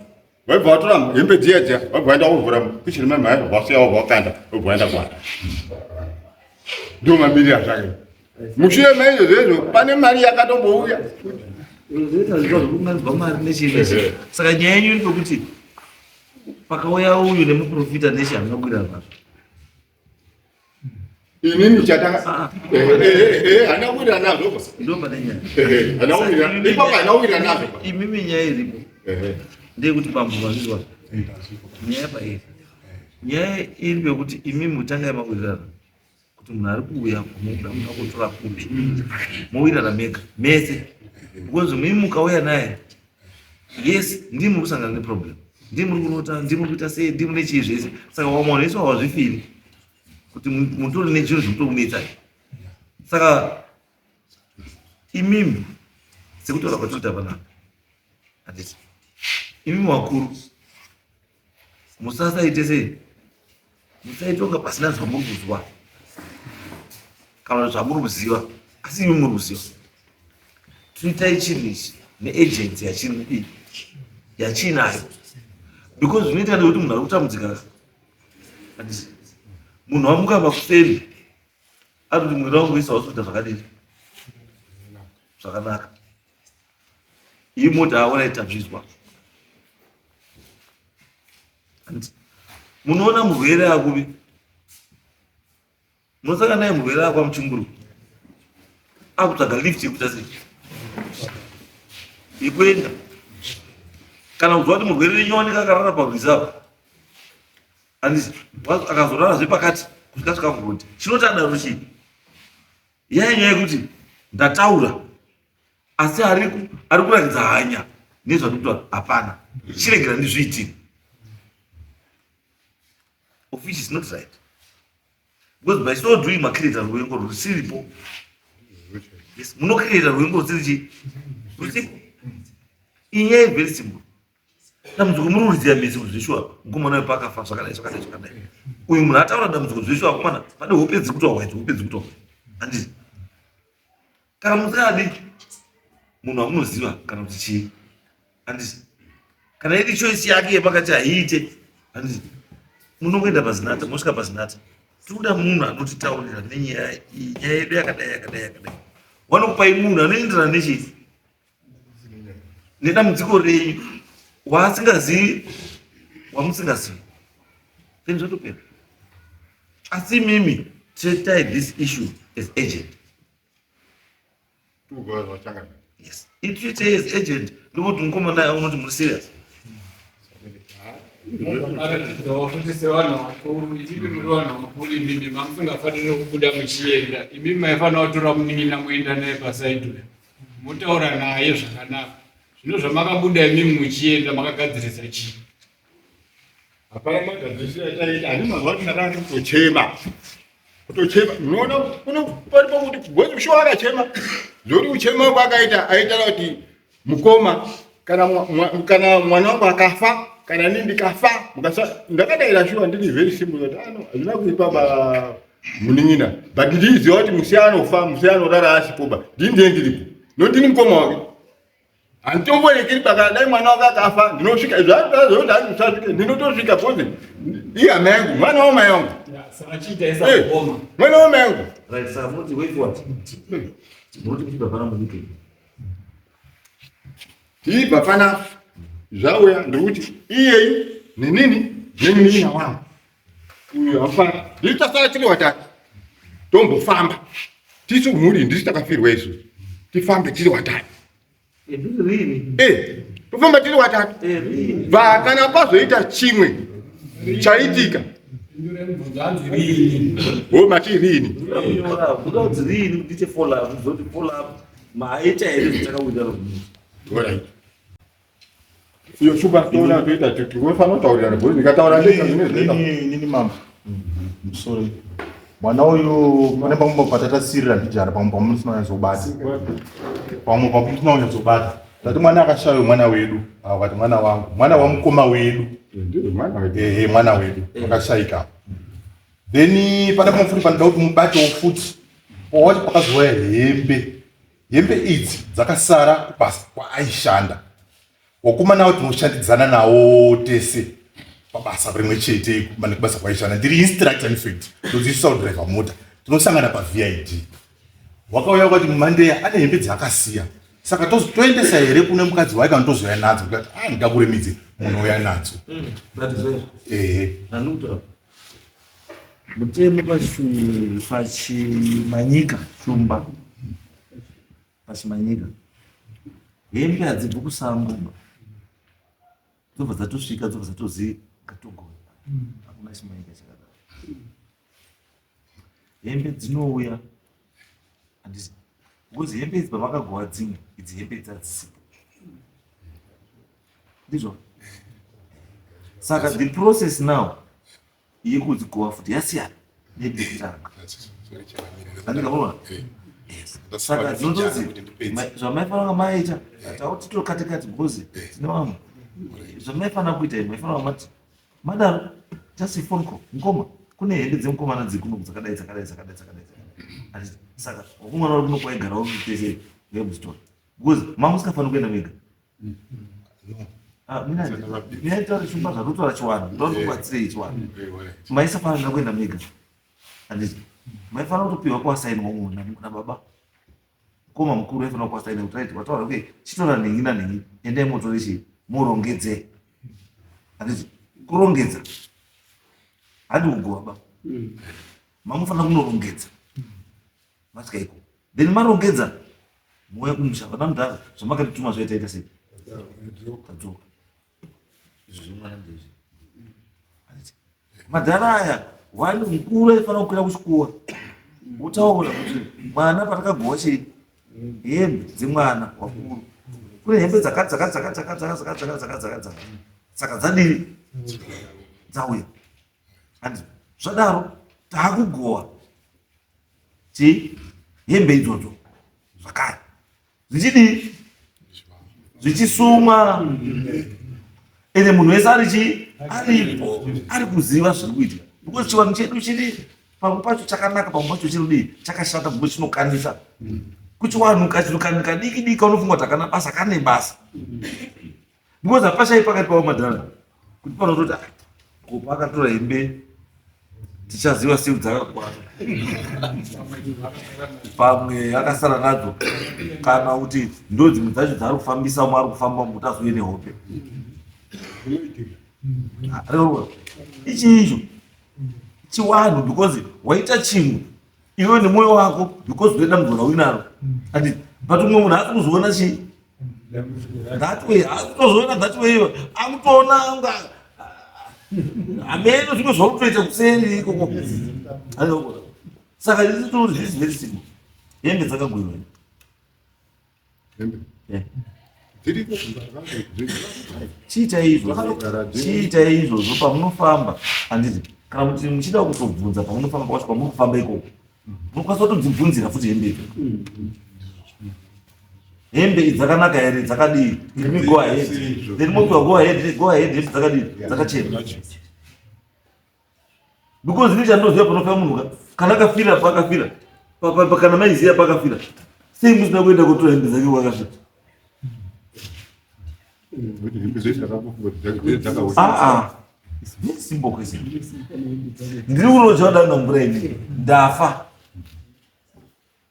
vaibva vatora hembe dziya dziya vaibva vaenda kuvhura kuchiri mamhai vasiya vabva vakanda vobva vaenda kuhara ndiwo mamiriro azvakaita mushure maizvozvo izvo pane mari yakatombouya zvekuunganidzwa mari nechii nechii saka nyaya yenyu iri pekuti pakauya uyu nemuprofita nechi hamuna kuwirirana nazvo inini chatanga ah, ah. eh, eh, eh, hana kuwirirana nazvo ndo pane nyaya ipapo hana kuwirirana nazvo imimi nyaya iripo ndeyekuti bambo vazvizwa nyaya pairi nyaya iri pekuti imimi mutangai mawirirana kuti munhu ari kuuya muda muda kutora kupi mowirirana mega mese because mimi mukauya naye yes ndii muri kusangana neproblem ndii muri kurota ndii muri kuita sei ndii mune chii zvese saka wamwe vanhu vese hawazvifiri kuti mutori nezvinhu zvikutokunetsai saka imimi sekutaura kwatinoita panapa handiti imimi wakuru musasaite sei musaite kunga pasina zvamuri kuzwa kana zvamuri kuziva. Asi imi muri kuziva. Treatai chinhu ichi neagency yachiri kudii yachiinayo because zvinoita ndekuti munhu ari kutambudzika handisi munhu wamuka makuseni ari kuti mwiri wangu wese hausi kuita zvakadini zvakanaka iyi mota aorai tazvizwa munoona murwere akuvi Munosangana naye murwere akwa muchinguru akutsvaga lift yekuita sei yekuenda kana kuzwa kuti murwere renyowanika akarara parwizi apa andisi akazorara zvepakati kusvika svika kuroad chinoti adaro chii yaya nyaya yekuti ndataura asi ari kuratidza hanya nezvandikutaura hapana chiregera ndizviitire of which is not right because by so doing macreata ruvengo rusiripo yes munocreata ruvengo rusiri chii rusipo inyaya very simple dambudziko muri kuridziya mhezi kuti zveshuwa mukomana uyu paakafa zvakadai zvakadai zvakadai uyu munhu ataura dambudziko zveshuwa akomana pane hope dziri kutaurwa idzi hope dziri kutaurwa handiti kana musingadi munhu wamunoziva kana kuti chii handiti kana iri choice yake yepakati haiite handiti munongoenda pazinata mosvika pazinata tikuda munhu anotitaurira nenyaya iyi nyaya yedu yakadai yakadai yakadai wanokupai munhu anoenderana nechii nedambudziko renyu waasingazivi wamusingazivi then zvatopera asi imimi treatai this issue as agent Yes. Itreat as agent ndokuti mukomana unoti muri serious. Maratidzawo futi sevanhu vakuru imimi muri vanhu vakuru imimi mamusingafaniri kubuda muchienda imimi maifanira kutora munin'ina moenda naye pasaidi uyo motaura naye zvakanaka zvino zvamakabuda imimi muchienda makagadzirisa chii Hapana magadzirisa ataita ani mazuva ati ndakanga ndikutochema kutochema unoona kuno pari pakuti gozi shuwa akachema zvekuti kuchema kwakaita aitaura kuti mukoma kana kana mwana wangu akafa kana ini ndikafa mukasa ndakadaira shuwa ndiri very simple kuti ano ah, hazvina kuipa ba munin'ina but ndiziva kuti musi anofa musi anorara asipo ba ndini ndiye ndiripo nondini mukoma wake Handitomborekeri pakana dai mwana wake akafa ndinosvika zvaazoti hanzi usasvike ndinotosvika bcause ihama yangu mwana wamai wangu mwana wamai yangu tiibva pana zvauya ndikuti iyeyi nenini nemunin'ina wangu uyu hafana ndiri tasara tiri watatu tombofamba tisu mhuri ndisu takafirwa isu tifambe tiri watatu eh, tofamba tiri watatu bva kana pazoita chimwe chaitika o mati riini Right. Iyo shuba toona toita tinofanira kutaurirana because ndikataura ndega zvine zvinoita. Inini mama. Sorry. Mwana uyu pane pamwe patatasirira ndijana pamwe pamusina kunyatsobata. Pamwe pamusina kunyatsobata. Tati mwana akashaya mwana wedu. Akati mwana wangu. Mwana wamukoma wedu. Mwana wedu. Ehe mwana wedu. Akashaika. Then pane pamwe futi panoda kuti mubatewo futi. Pawati pakazouya hembe. Hembe idzi dzakasara kubasa kwaaishanda. Wakomana avo tinoshandidzana nawo tese pabasa rimwe chete nekubasa kwaishanda. Ndiri instructor in fact, ndodzidzisa kudriver mota. Tinosangana paVID. Wakauya wakati Mandeya ane hembe dzaakasiya. Saka toendesa here kune mukadzi wake kana tozouya nadzo? Ndikati ah ndakuremidze munouya nadzo. Ehe. Mutemo pachimanyika shumba pachimanyika hembe hadzibvi kusango dzobva dzatosvika dzobva dzatozi katogona hakuna chimanyika chakadaro hembe dzinouya handisi because hembe idzi pamakagowa dzimwe idzi hembe idzi hadzisipo ndizvo saka the process now yekudzigowa futi yasiyana nedekutanga andikaona saka dzinotodzi zvamaifanira kunga maita tauti tokatikati because tine vamwe zvamaifanira kuita maifanira mati madaro just a phone call mukoma kune hembe dzemukomana dzikuno dzakadai dzakadai dzakadai dzakadai dzakadai. Saka wakomana uri kuno kwaigara uri tese vemusitora because mamusikafaniri kuenda mega. Ah, mina mina taura chumba zvatotaura chiwanhu ndokubatsirei chiwanhu. Maisafanira kuenda mega. Handiti maifanira kutopiwa kwasainwa munhu nababa. Mukoma mukuru aifanira kuasaina kuti right wataura okay chitora nhingi nanhingi endai motore chii murongedze. Handiti kurongedza handi kugova ba. Mamufanira kunorongedza masvika ikoko then marongedza mouya kumusha vana mudhara zvamakatituma zvaitaita sei tadzoka. Izvi zvemwana ndezvi. Madhara aya wani mukuru aifanira kukwira kuchikuwa wotaura kuti mwana patakagowa chii hembe dzemwana wakuru kune hembe dzakati dzakati dzakati dzakati dzakati dzakati dzakati dzakati dzakati dzakati saka dzadii dzauya and zvadaro taakugowa chii hembe idzodzo zvakare zvichidii zvichisumwa ende munhu wese ari chii aripo ari kuziva zviri kuitika because chivanhu chedu chiri pamwe pacho chakanaka pamwe pacho chiri chakashata because chinokanisa kuchiwanhu kachinhu kadiki diki kaunofunga kuti hakana basa kane basa because hapashai pakati pavo madhara kuti panototi ah, ko paakatora hembe tichaziva sei dzakakwana pamwe akasara nadzo kana kuti ndo dzimwe dzacho dzaari kufambisa umwe ari kufamba muti azouye nehope ah, ichi icho chiwanhu because waita chinhu iwe nemwoyo wako because unoenda munhu rauinaro and but umwe munhu haasi kuzoona chii that way haasi kutozoona that way akutoona anga hameno zvimwe zvautoita kuseri ikoko. Saka this is very simple. Hembe dzakagwiwa. Chiitai izvozvo pamunofamba handiti kana kuti muchida kutobvunza pamunofamba kwacho kwamuri kufamba ikoko munokwanisa kutodzibvunzira futi hembe idzo. Hembe idzi dzakanaka here dzakadii imi go ahead then mopiwa go ahead go ahead hembe dzakadii dzakachena because ini chandinoziva panofa munhu ka kana akafira paakafira kana maiziva paakafira sei musina kuenda kotora hembe dzake kwakasvika ah, simple question ndiri kuroja danga mvura ini ndafa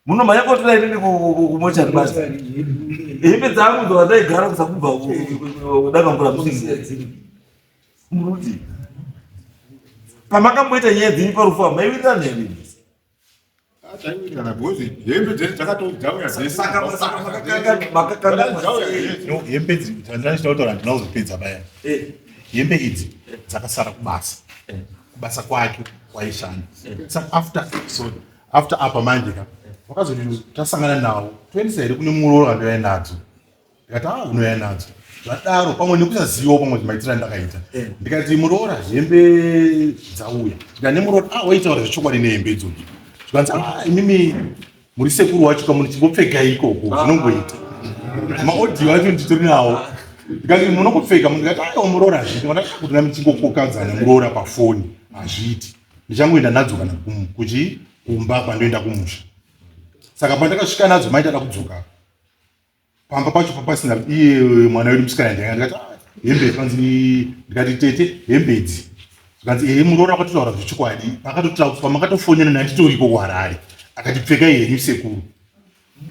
munomhanya kotora inini kumochari basi hembe dzangu dzavataigara kusakubva danga mvura muruti pamakamboita nyaya dzenyu parufu apa maiwirirana here? Taiwirirana because hembe dzese dzakatodzauya dzese. Saka makakanganwa sei? No, hembe idzi dzandachida kutaura handina kuzopedza paya. Hembe idzi dzakasara kubasa. Kubasa kwake kwaishanda. Saka after sorry, after apa manje ka wakazoti tasangana nawo toendesa here kune muroora wandaiva nadzo. Ndikati ah unouya nadzo. Zvadaro pamwe nekusazivawo pamwe maitiro andakaita. Ndikati muroora hembe dzauya. Ndikati nemuroora ah waitaura zvechokwadi nehembe idzodzo. Zvikanzi ah imimi muri sekuru wacho kamuno chingopfekai ikoko zvinongoita. Maaudio acho nditori nawo. Ndikati munongopfeka ndikati aiwa muroora hazviiti. Ndikati kuti nami chingokokadzana muroora pafoni hazviiti. Ndichangoenda nadzo kana kuchi kumba kwandoenda kumusha. Saka pandakasvika nadzo maita kudzoka pamba pacho papasina iye mwana wedu musikana ndanga ndikati ah, hembe zvikanzi ndikati tete hembe idzi zvikanzi ehe muroora akatotaura zvechokwadi pakatotaura pamakatofonera ndanditoriko kuharare akati pfekai henyu sekuru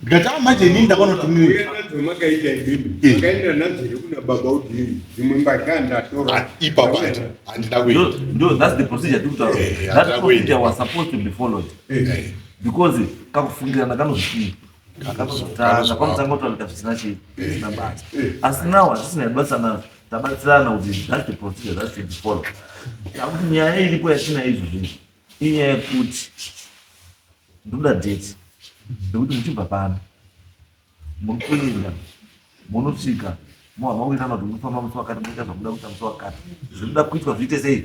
ndikati ah manje inini ndakaona kuti mimi makaita imimi Eh. makaenda nadzo here kuna baba udini dzimwe mbatya ndatora Ah, ipapo handina kuenda No, that's the procedure tiri kutaura. Eh, That handina procedure kuenda. was supposed to be followed. Eh. Because kakufungirana kanozvikii kanozotanga panotanga kutaurika zvisina chii zvisina basa. Asi now hatisina basa nazvo. Tabatsirana kuti that's the procedure that should be followed. Takuti nyaya iripo yatina izvozvo inyaya yekuti ndoda date nekuti muchibva pano muri kuenda munosvika mohama kuitana kuti munofamba musi wakati moita zvamuda kuita musi wakati zvinoda kuitwa zviite sei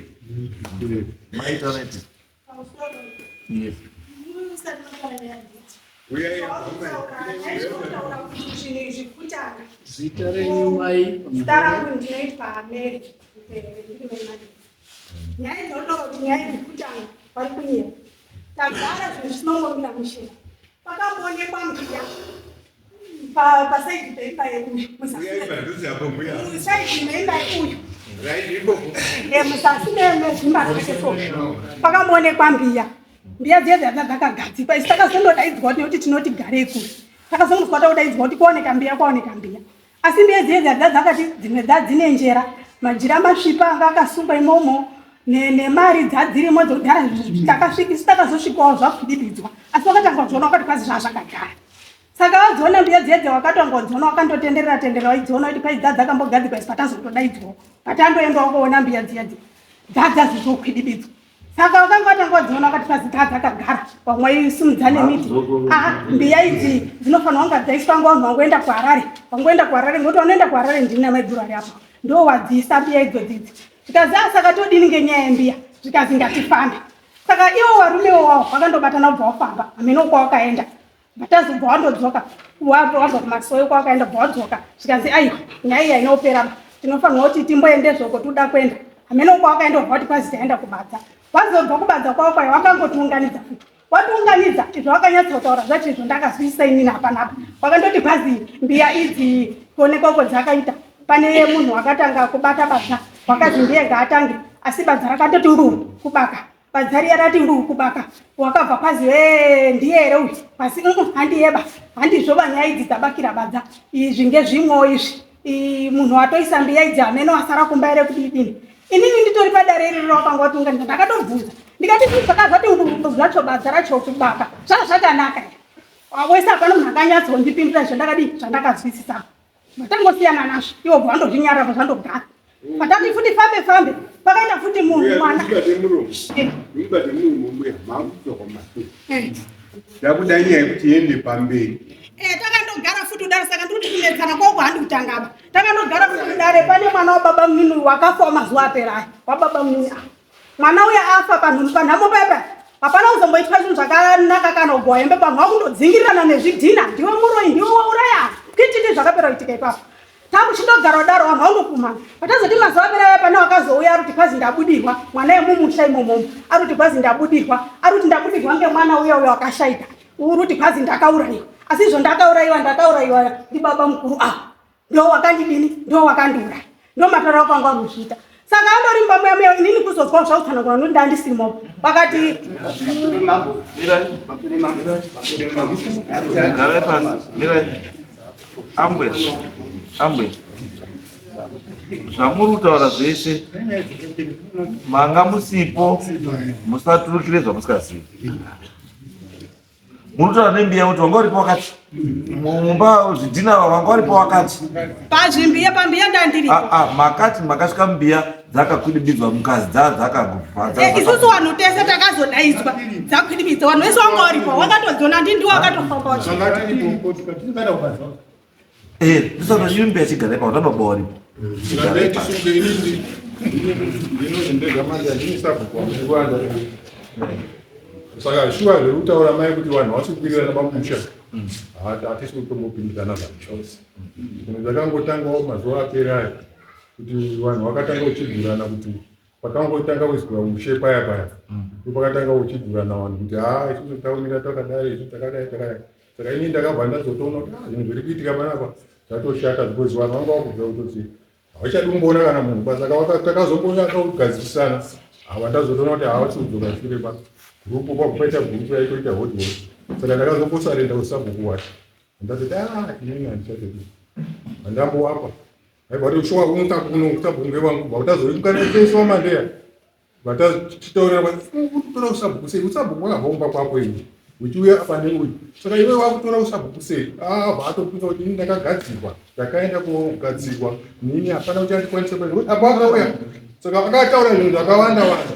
maita right yes Zita renyu mai? Zita rangu ndinoitwa Mary. Ndiri mai Mary. Nyaya dzinotaura kuti nyaya dzekutanga vari kunyeba. Tagara zvinhu zvisina mushe. Pakamboonekwa mbiya pasaidi peimba yedu musaidi meimba uyu muzasi mezimba zvake so pakamboonekwa mbiya mbiya dziya dzaiva dzakagadzikwa isu takazondodaidzwa nekuti tinoti garei kure takazongonzwa takudaidzwa kuti kwaoneka mbiya kwaoneka mbiya asi mbiya dziye dzadza dzakati dzimwe dzadzine njera majira masvipa anga akasungwa imomo nemari dzadzirimo dzekudhara takasvika isu takazosvikawo zvakudididzwa asi wakatanga kudziona wakati kwazi zvazvakagara saka wadziona mbiya dziye dzewakatongodziona wakandotenderera tenderera waidziona kuti kwai dzadzakambogadzikwa isu patazotodaidzwawo patandoendawo kuona mbiya dziya dziya dzadza zvizokwidibitswa saka wakanga watanga wadziona wakati pazita dzakagara vamwe waisimudza nemiti aa mbiya idzi dzinofanira kunga dzaiswa ngo vanhu vangoenda kuharare vangoenda kuharare ngokuti vanoenda kuharare ndini namaiguru ari apa ndo wadziisa mbiya idzodzidzi zvikazi a saka todini ngenyaya yembiya zvikazi ngatifambe saka iwo warumewo wawo vakandobatana kubva wafamba hameno kwawakaenda Vatazobva wandodzoka wabva kumasowe kwawakaenda bva wadzoka zvikanzi aiwa nyaya iyi hainopera ba tinofanirwa kuti timboende zvoko toda kuenda hameno kwawakaenda ubva wati kwazi taenda kubadza wazobva kubadza kwavo kwayo wakangotiunganidza futi watiunganidza izvo wakanyatsotaura zvacho izvo ndakazwisisa inini hapanapa wakandoti kwazi mbiya idzi kuonekwa uko dzakaita pane munhu wakatanga kubata badza wakazi ndiye ngaatange asi badza rakatoti nguu kubaka Badza riya rati nguu kubaka wakabva kwazi hee ndiye here uyu asi handiyeba handizvo banyaya idzi dzabakira badza izvi ngezvimwewo izvi munhu watoisa mbiya idzi hameno asara kumba here kudidini inini nditori padare iriro wakanga watiunganidza ndakatobvunza ndikati zvakazvati nguu zvacho badza racho kubaka zvaa zvakanaka here wese hapana munhu akanyatsondipindura zvandakadii zvandakazwisisa Matangosiyana nazvo iwo bva wandozvinyarara zvandogara. Patati futi fambe fambe pakaita futi munhu mwana. Mubate murumo mbuya makudzoka mumashure. Ndakuda nyaya yekuti iende pamberi. Eh, takandogara futi udare saka ndiri kuti kunetsana kwako handi kutanga apa. Takandogara futi udare pane mwana wababa munini wakafa mazuva apera aya. Wababa munini ah. Mwana uya afa panhu panhamo paya hapana kuzomboitwa zvinhu zvakanaka kana kugowa hembe panhu wakundodzingirirana nezvidhina ndiwe muroyi ndiwe wauraya kititi zvakapera kuitika ipapo takuchindogara kudaro vanhu vangokumana patazoti mazuva apera aya pane wakazouya ari kuti kwazi ndabudirwa mwana yemumusha imomomo ari kuti kwazi ndabudirwa ari kuti ndabudirwa ngemwana uya uya wakashaika uri kuti kwazi ndakaurayiwa asi izvo ndakaurayiwa ndakaurayiwa ndibaba mukuru ava ndo wakandidini ndo wakandiuraya ndo mataura kwangu arikuzviita saka andorimba muya muya inini kuzozwa zvautsanangura nokuti ndandisimo vakati ambuya ambuya zvamuri kutaura zvese manga musipo musaturukire zvamusikazivi munotaura nembiya kuti wanga uripo wakati mumba zvidhina wanga uripo wakati pazvimbiya pambiya ndandiri ah, ah, makati makasvika mbiya dzakakwidibidzwa mukazi dza dzakagubva eh, isusu vanhu tese takazodaidzwa dzakwidibidzwa vanhu vese wanga waripo wakatodziona ndi ndiwo wakatofamba wacho Eh, ndisana mbiya chigara ipapo ndababa waripo Saka shuwa zviri kutaura mai kuti vanhu havasi kuwirirana pamusha hatisi kutombopindirana zvachose. Zvinhu zvakangotangawo mazuva apera ayo kuti vanhu vakatanga kuchigurana kuti pakangotanga kuiswa ushe paya paya ndopakatanga kuchigurana vanhu kuti haa isusu taumira takadai isu takadai takadai. Saka ini ndakabva ndazotoona kuti ah, zvinhu zviri kuitika panapa zvatoshata because vanhu vanga vakubva kutoti havachadi kumboona kana munhu pa saka takazomboona kugadzisana ava ndazotoona kuti havasi kudzoka shure pa gurupu kwabva paita gurupu yaitoita hot hot saka ndakazombosarenda usabhuku wacho ndatoti ah inini handichatodi handambowapa aibva kuti shuwa unotakuno usabhuku ngewangu bva utazoikana mandeya Vatachitaurira kutora usabhuku sei? Usabhuku wakabva kumba kwako iwe uchiuya apa neuyu saka iwe wakutora usabhuku sei? Ah, vaatopinza kuti ini ndakagadzirwa ndakaenda kogadzirwa nini hapana kuti andikwanise kuenda apa akauya saka akataura zvinhu zvakawanda wanda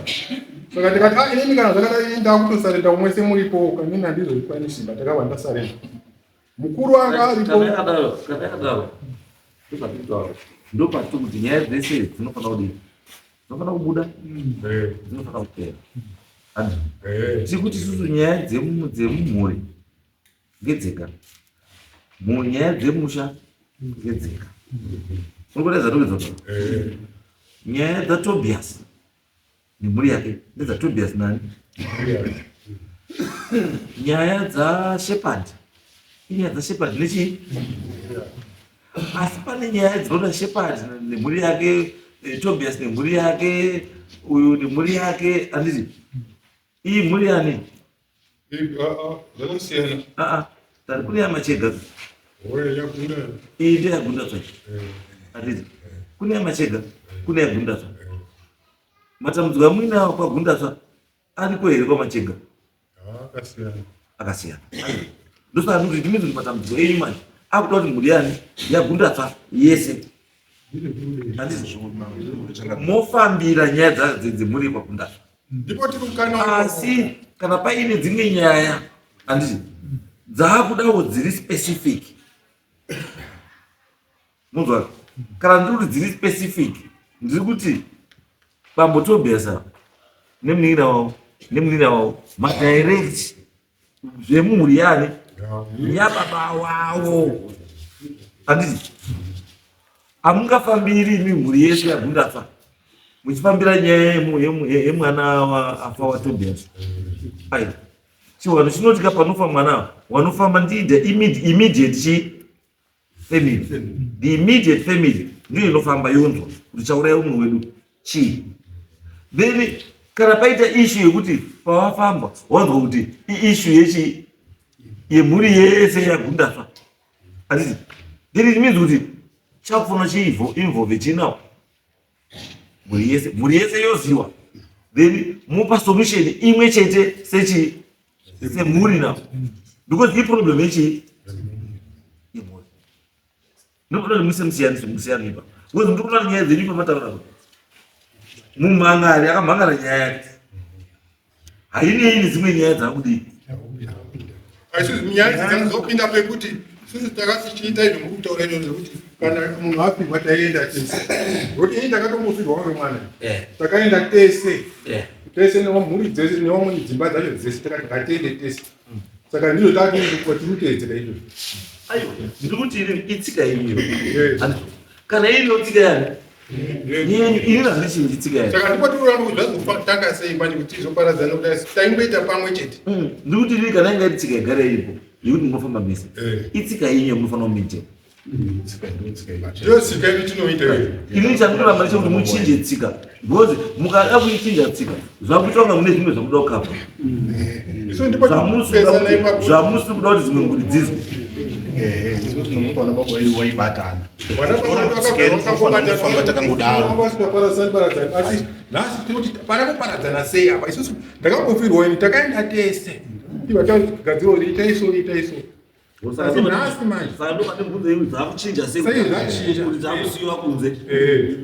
saka ndikati ah inini kana zvakadai ini ndakutosarenda umwe semuripo kanini handizozvikwanisi ndakabva ndasarenda mukuru anga aripo kana yakadaro kana yakadaro ndozvatiri ndopatiri kuti nyaya dzese dzinofanira kudii dzinofanira kubuda dzinofanira kupera tiri kuti isusu nyaya dzemumhuri ngedzega munyaya dzemusha ngedzega unokuda dzatobidza nyaya dzatobias nemhuri yake ndedzatobias nani Nyaya dzaShepard inyaya dzaShepard nechii? Asi pane nyaya dzinoda Shepard nemhuri yake, eh, Tobias nemhuri yake, uyu nemhuri yake, handiti? Iyi mhuri yani? Zvakasiyana. Ah ah, tari kune yamachega. Yagunda. Iyi ndeyagunda tsva. Handiti? Kune yamachega, kune yagunda tsva. Matambudziko amuinawo kwaGundatsva ariko here kwaMachega? Akasiyana. Akasiyana. Ndosaka ndikuti ndimi kuti matambudziko enyu manje akuda kuti mhuri yani yaGundatsva yese. Handiti? Mofambira nyaya dzemhuri yekwaGundatsva. Ndipo tiri kukana. Asi kana paine dzimwe nyaya handiti dzaakudawo dziri specific. Munzwa kana ndiri kuti dziri specific ndiri kuti bambo Tobias ava nemunin'ina wavo nemunin'ina wavo madirect zvemhuri yani yababa wavo handiti hamungafambiri imi mhuri yese yagundafa muchifambira nyaya yemwana afa waTobias ai chivanhu chinotika panofa mwana wanofamba ndiida immediate chii family the immediate family ndiyo inofamba yonzwa kuti chauraya umwe wedu chii then kana paita issue yekuti pawafamba wanzwa kuti iissue yechi yemhuri yese yagundasva handiti then it means kuti chapfuno chiinvolve chinawo mhuri yese mhuri yese yoziwa then mopa solution imwe chete sechi semhuri now because iproblem yechii yemhuri ndinokuda kuti muise musiyaniso musiyano ipa because ndiri kuona nyaya dzenyu pamataura apa mumhangari akamhangara nyaya yake hainei nedzimwe nyaya dzakudii asi nyaya idzi dzakazopinda pekuti isusu takatichiita izvo muri kutaura izvo zvekuti kana munhu apihwa taienda tese ngokuti ini ndakatombofirwa uri mwana eh. takaenda tese eh. tese nemhuri dzese nevamwe dzimba dzacho dzese takati ngatiende tese mm. saka ndizvo takuti tiri izvozvo aiwa ndiri kuti ini itsika yenyu eh. kana iriyo tsika yani yenyu ini handichinji tsika yani saka ndipo tiri kuramba kuti zvazotanga sei manje kuti tizoparadzana kuti asi taingoita pamwe chete mm. ndiri kuti ini kana inga iri tsika yagara iripo yekuti munofamba mese eh. itsika yenyu yamunofanira kumaintain ndiyo tsika yedu tinoita iyo ini chandinoramba ndechekuti muchinje tsika because mukada kuichinja tsika zvakuita kunga mune zvimwe zvamuda kukapa isu ndipo tinopesana ipapo zvamusi kuda kuti dzimwe mhuri dzizwe waibatana asi nhasi tinoti panakuparadzana sei apa isusu ndakambofirwa ini takaenda tese iva tagadzira kuti itai so itai so Asi nhasi manje. Saka ndopane mubvunzo yenyu dzakuchinja sei Sei zvachinja? kuti dzakusiyiwa kunze Eh,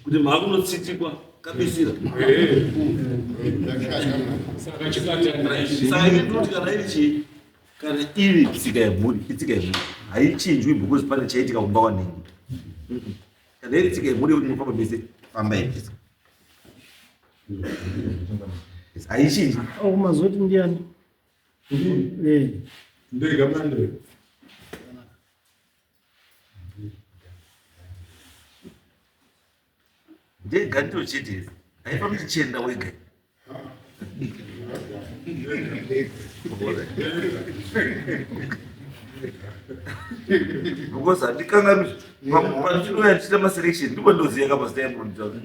kuti maakunotsitikwa kabisira eh. Saka chibatana ichi. Saka ini ndinoti kana iri chii kana iri tsika yemhuri itsika yemhuri haichinjwi because pane chaitika kumba kwanhingi kana iri tsika yemhuri yekuti munofamba mese fambai mese haichinji Oh, mazoti ndiani? Eh. Ndega manje. Ndega ndiro chete here? Haifambi tichienda wega. Because handikanganwi pandinouya ndichiita maselection ndipo ndoziva ka mazita emurunditaura.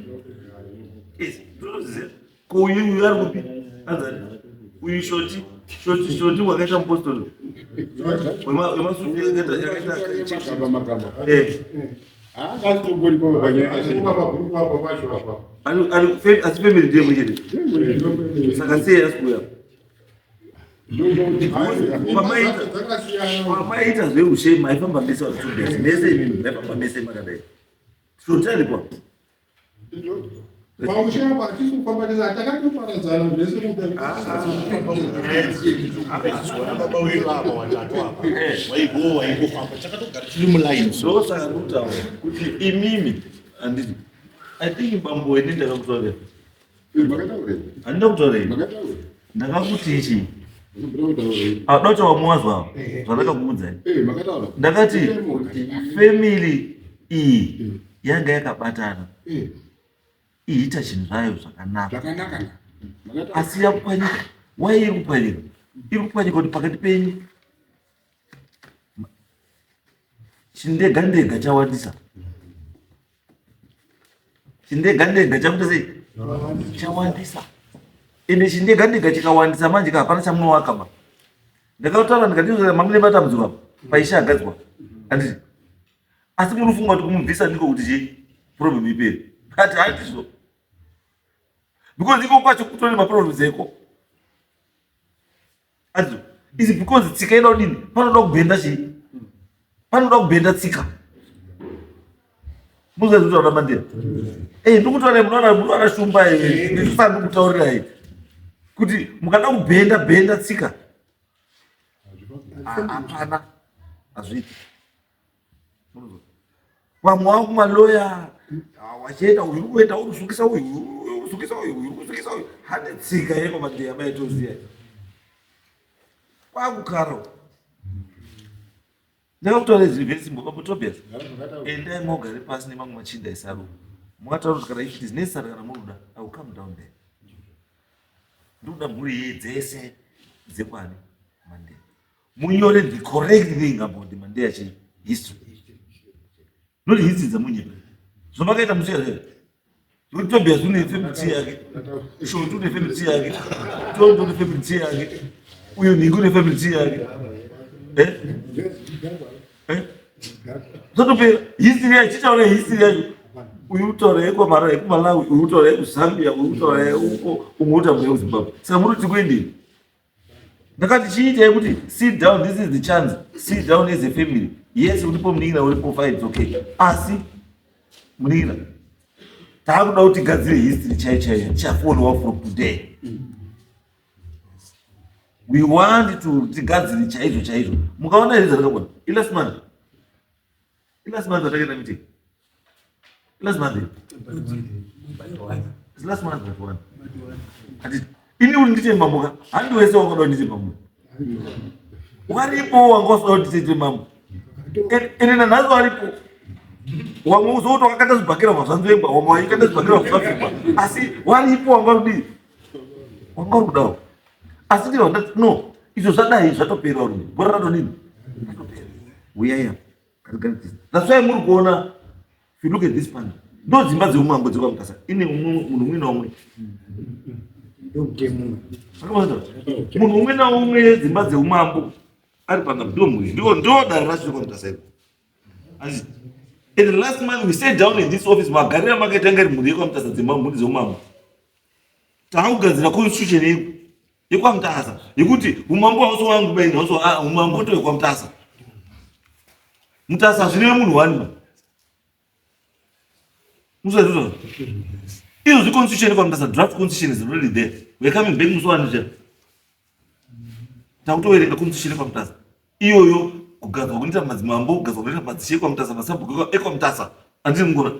Yes, ndinoziva. Ko uyu uyu ari kupi? Anzani? Uyu shoti shoti shoti wakaita mupostori. Wemasuti yakaita yakaita Magamba. Eh. Haangatomboripo panyaya. Ari ari asi family ndiye mwechete. Saka sei asi kuuya? Pamaita zveushe maifamba mese vazvitobesa mese imimi maifamba mese makadai. Shoti aripo. Paushe apa hatisi kufamba tese takatoparadzana zvese Baba wedu apa watatu apa waigo waingofamba takatogara tiri mulaini ndosaka ndikutaura kuti imimi handiti i think bambo wene ndakakutaurira handina kutaura ini ndakakuti ichi adocha wamuwazwa zvandakakuudzai ndakati family iyi yanga yakabatana iita chinhu zvayo zvakanaka asi yakupwanyika wai iri kupwanyika Iri kupwanyika kuti pakati penyu chindega ndega chawandisa. Chindega ndega chakuita sei? Chawandisa. Ende chindega ndega chikawandisa manje ka hapana chamunowaka ba. Ndakataura ndikati mamune matambudziko apa paisha agadzwa. Handiti? Asi munofunga kuti kumubvisa ndiko kuti chii? Problem ipere. But handizvo. Because iko kwacho kutori maproblems eko. Handizvo. Is because tsika inoda kudini? Panoda kubhenda chii? Panoda kubhenda tsika. Muzazvitaura Mandela. Eh, ndikutaura munoona munoona shumba eh, ndisati ndikutaurirai kuti mukada kubhenda bhenda tsika. Hapana. Hazviiti. Vamwe wavo kumaloya wachienda uyu uri kuenda uri kusungisa uyu uri kusungisa uyu uri kusungisa uyu hande tsika yeko mandeya maitoziya kwakukaro ndakakutaura izvi very simple baba Tobias endai mogare pasi nemamwe machinda esaru mukataura kuti kana if it is necessary kana munoda I will come down there ndikuda mhuri iyi dzese dzekwani Mandeya munyore the correct thing about the Mandeya chi history not history dzamunyepa zvamakaita musi here zvekuti Tobias une family tree yake Shoti une family tree yake Tondo une family tree yake uyo Nhingi une family tree yake eh? Eh? Zvatopera history yacho chichaona history yacho uyu utaura yekwamara yekumalawi uyu utaura yekuzambia uyu utaura yeuko umwe utaura yekuzimbabwe saka muri kuti kuendei ndakati chiitai kuti sit down this is the chance sit down as a family yes uripo munin'ina uripo fine it's okay asi munin'ina taakuda kuti tigadzire history chaiyo chaiyo tichafollowa from today we want to tigadzire chaizvo chaizvo mukaona here zvandakabona ilast month ilast month atakaita meeting last month It's last month but one ati ini uri ndite mambo ka handi wese wanga uda ndite mambo waripo wanga usada kuti ndite mambo ene nanhasi waripo wamwe uzoti wakakanda zvibhakera zvazvanzvengwa wamwe waikanda zvibhakera zvazvibva asi waripo wanga uri wanga uri kudawo asi ndiro no izvo zvadai zvatopera rume bhora ratodini ratopera uyai apa That's why muri kuona if you look at this panel ndo dzimba dzeumambo dzekwaMutasa ine munhu umwe naumwe munhu umwe naumwe dzimba dzeumambo ari panga ndo mhuri ndo ndo dare racho rekwaMutasa iko and last month we sat down in this office magariro amakaita anga iri mhuri yekwaMutasa dzimba mhuri dzeumambo takugadzira constitution yeku yekwaMutasa yekuti umambo hausi wangu baini hausi ah, umambo ndewekwaMutasa Mutasa hazvineve munhu wani ba musaizvozvo izvozvi constitution yekwaMutasa draft constitution is already there we are coming back musi wani zviya takutoverenga constitution yekwaMutasa iyoyo kugadzwa kunoita madzimambo kugadzwa kunoita madzishe ekwamutasa masabhuku ekwamutasa andiri mungona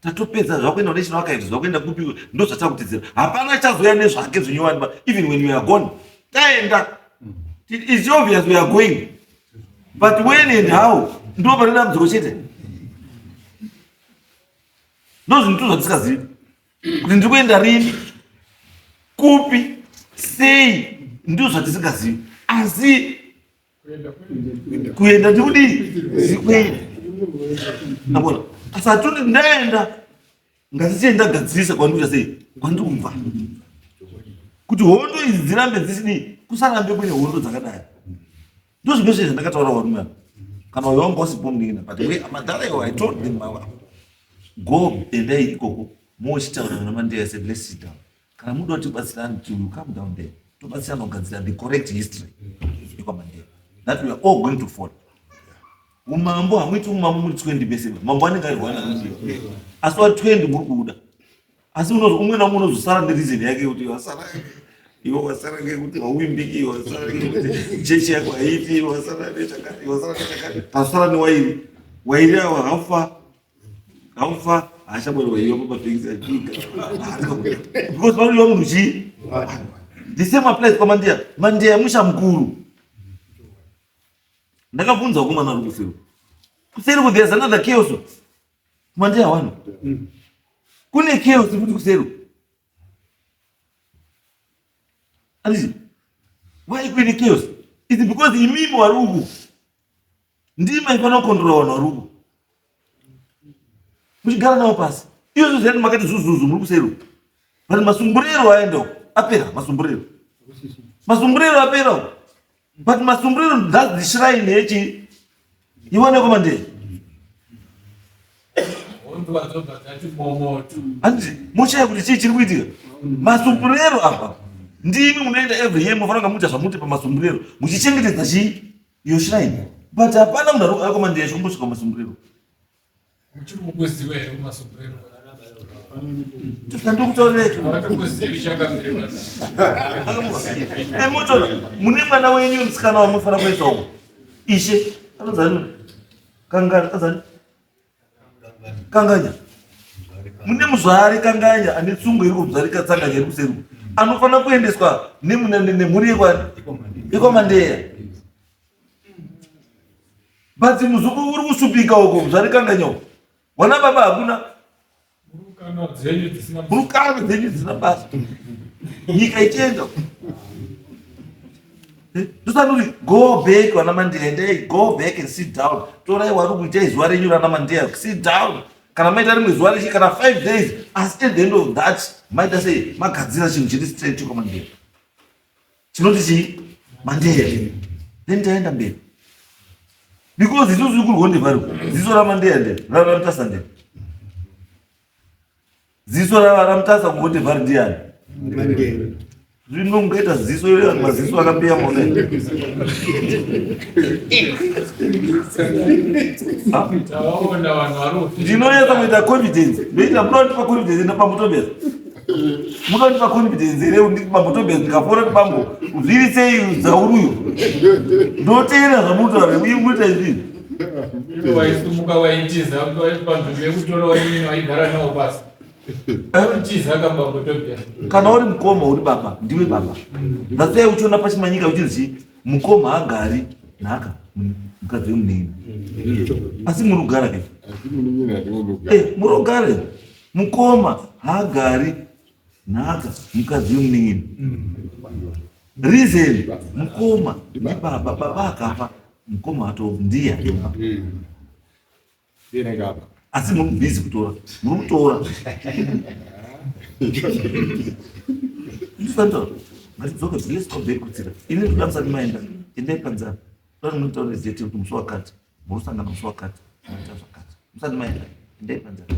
tatopedza zvakuenda kunational archives zvakuenda kupi ndo zvatakutidzira hapana chazouya nezvake zvinyowani ba even when we are gone taenda it's obvious we are going but when and how ndo pane dambudziko chete ndo zvinhu tu zvatisikazivi kuti ndiri kuenda rini kupi sei ndizvo zvatisingazivi asi kuenda ndikudii ndikuenda abona asi hatoti ndaenda ngatichiye ndagadzirisa kwandikuita sei kwandiri kubva kuti hondo idzi dzirambe dzisidii kusarambe kuine hondo dzakadai ndozvimwe zve zvandakataura varume ava kana uyo wanga usipo munin'ina but we madhara iwo i told them ava go endai ikoko mochitaura namandeya said let's sit down kana muda kuti tibatsirane to you come down there tobatsirana kugadzira the correct history yekwamandeya that we are all going to follow umambo hamuiti umambo muri 20 bese mambo anenge ari one anodiwa asi wa 20 muri kuuda asi umwe naumwe unozosara nereason yake kuti wasara iwe wasara ngekuti hauvimbiki iwe wasara ngekuti chechi yako haiiti iwe wasara nechakati iwe wasara nechakati pasara newairi wairi awa haufa haufa haachabwera waiwa pamabhekisi achiga because panodiwa munhu chii the same applies kwamandiya mandiya musha mukuru ndakabvunza vakomana vari kuseri kuseri ku there's another chaos mandiya wani kune chaos futi kuseri anditi Why kuine chaos? It's because imimi wari uku ndimi maifanira kukontrola vanhu vari uku muchigara navo pasi. Iyo zvo makati zuzuzu muri kuseri uku, but masumburero aenda uku apera. Masumburero, masumburero apera uku, but masumburero, that's the shrine yechi iwane kwaMandeya. Handiti moshaya kuti chii chiri kuitika masumburero apa? Ndimi munoenda every year, munofanira kunga muita zvamuti pamasumburero, muchichengetedza chii, iyo shrine, but hapana munhu ari kwaMandeya chikumbosvika masumburero. Muchiri kukuziva here kumasumburero? Ndokutaurira. Havatokuzivi chakamire basa. Motoona mune mwana wenyu musikana wamunofanira kuenda uko, ishe anonzani, Kangana, anzani, Kanganya. Mune muzvari Kanganya ane tsungo iri kumuzvari Tsanganya iri kuseri, anofanira kuendeswa nemhuri yekwani, yekwaMandeya, but muzukuru uri kusupika uko, muzvari Kanganya uko, wana baba hakuna. Murukano dzenyu dzisina. Murukano dzenyu dzisina basa, nyika ichienda. Ndosanoti go back, vana Mandeya, endai, go back and sit down. Torai wari kuitai zuva renyu rana Mandeya, sit down. Kana maita rimwe zuva rechi kana 5 days, asi at the end of that maita sei, magadzira chinhu chiri straight kwaMandeya, chinoti chii, Mandeya, then taenda mberi, because isusu kurwondevhari ziso raMandeya nde raMutasa, nde ziso raMutasa kuhondevhari ndiani? Zvino ungaita ziso iro, maziso akambeya mona. Tavaona vanhu vari. Ndinonyatsa kuita confidence, ndoita munondipa confidence ndapambotobeza, munondipa confidence here ndipambotobeza? Ndikafona kuti bambo, zviri sei dzauruyo, ndoteera zvamunotaura uye munoita izvizvi. Iwe waisumuka waitiza panzvimbo yekutora wainini waigara nawo pasi, waitiza kabambotobia. Kana uri mukoma, uri baba, ndiwe baba. That's why uchiona pachimanyika uchinzi mukoma haagari nhaka mukadzi wemunini, asi muri kugara ke. Asi munin'ina ndinogara. Muri kugara. Mukoma haagari nhaka mukadzi wemunin'ina. Reason, mukoma ndibaba, baba akafa, mukoma ato ndiye atonga. Ndinenge apa. Asi muri busy kutora, muri kutora. Ndifanotaura, ngatidzoke, let's go back kutsika ini ndoda musati maenda, endai panzara toda munotaura zete kuti musi wakati muri kusangana, musi wakati munoita zvakati. Musati maenda, endai panzara.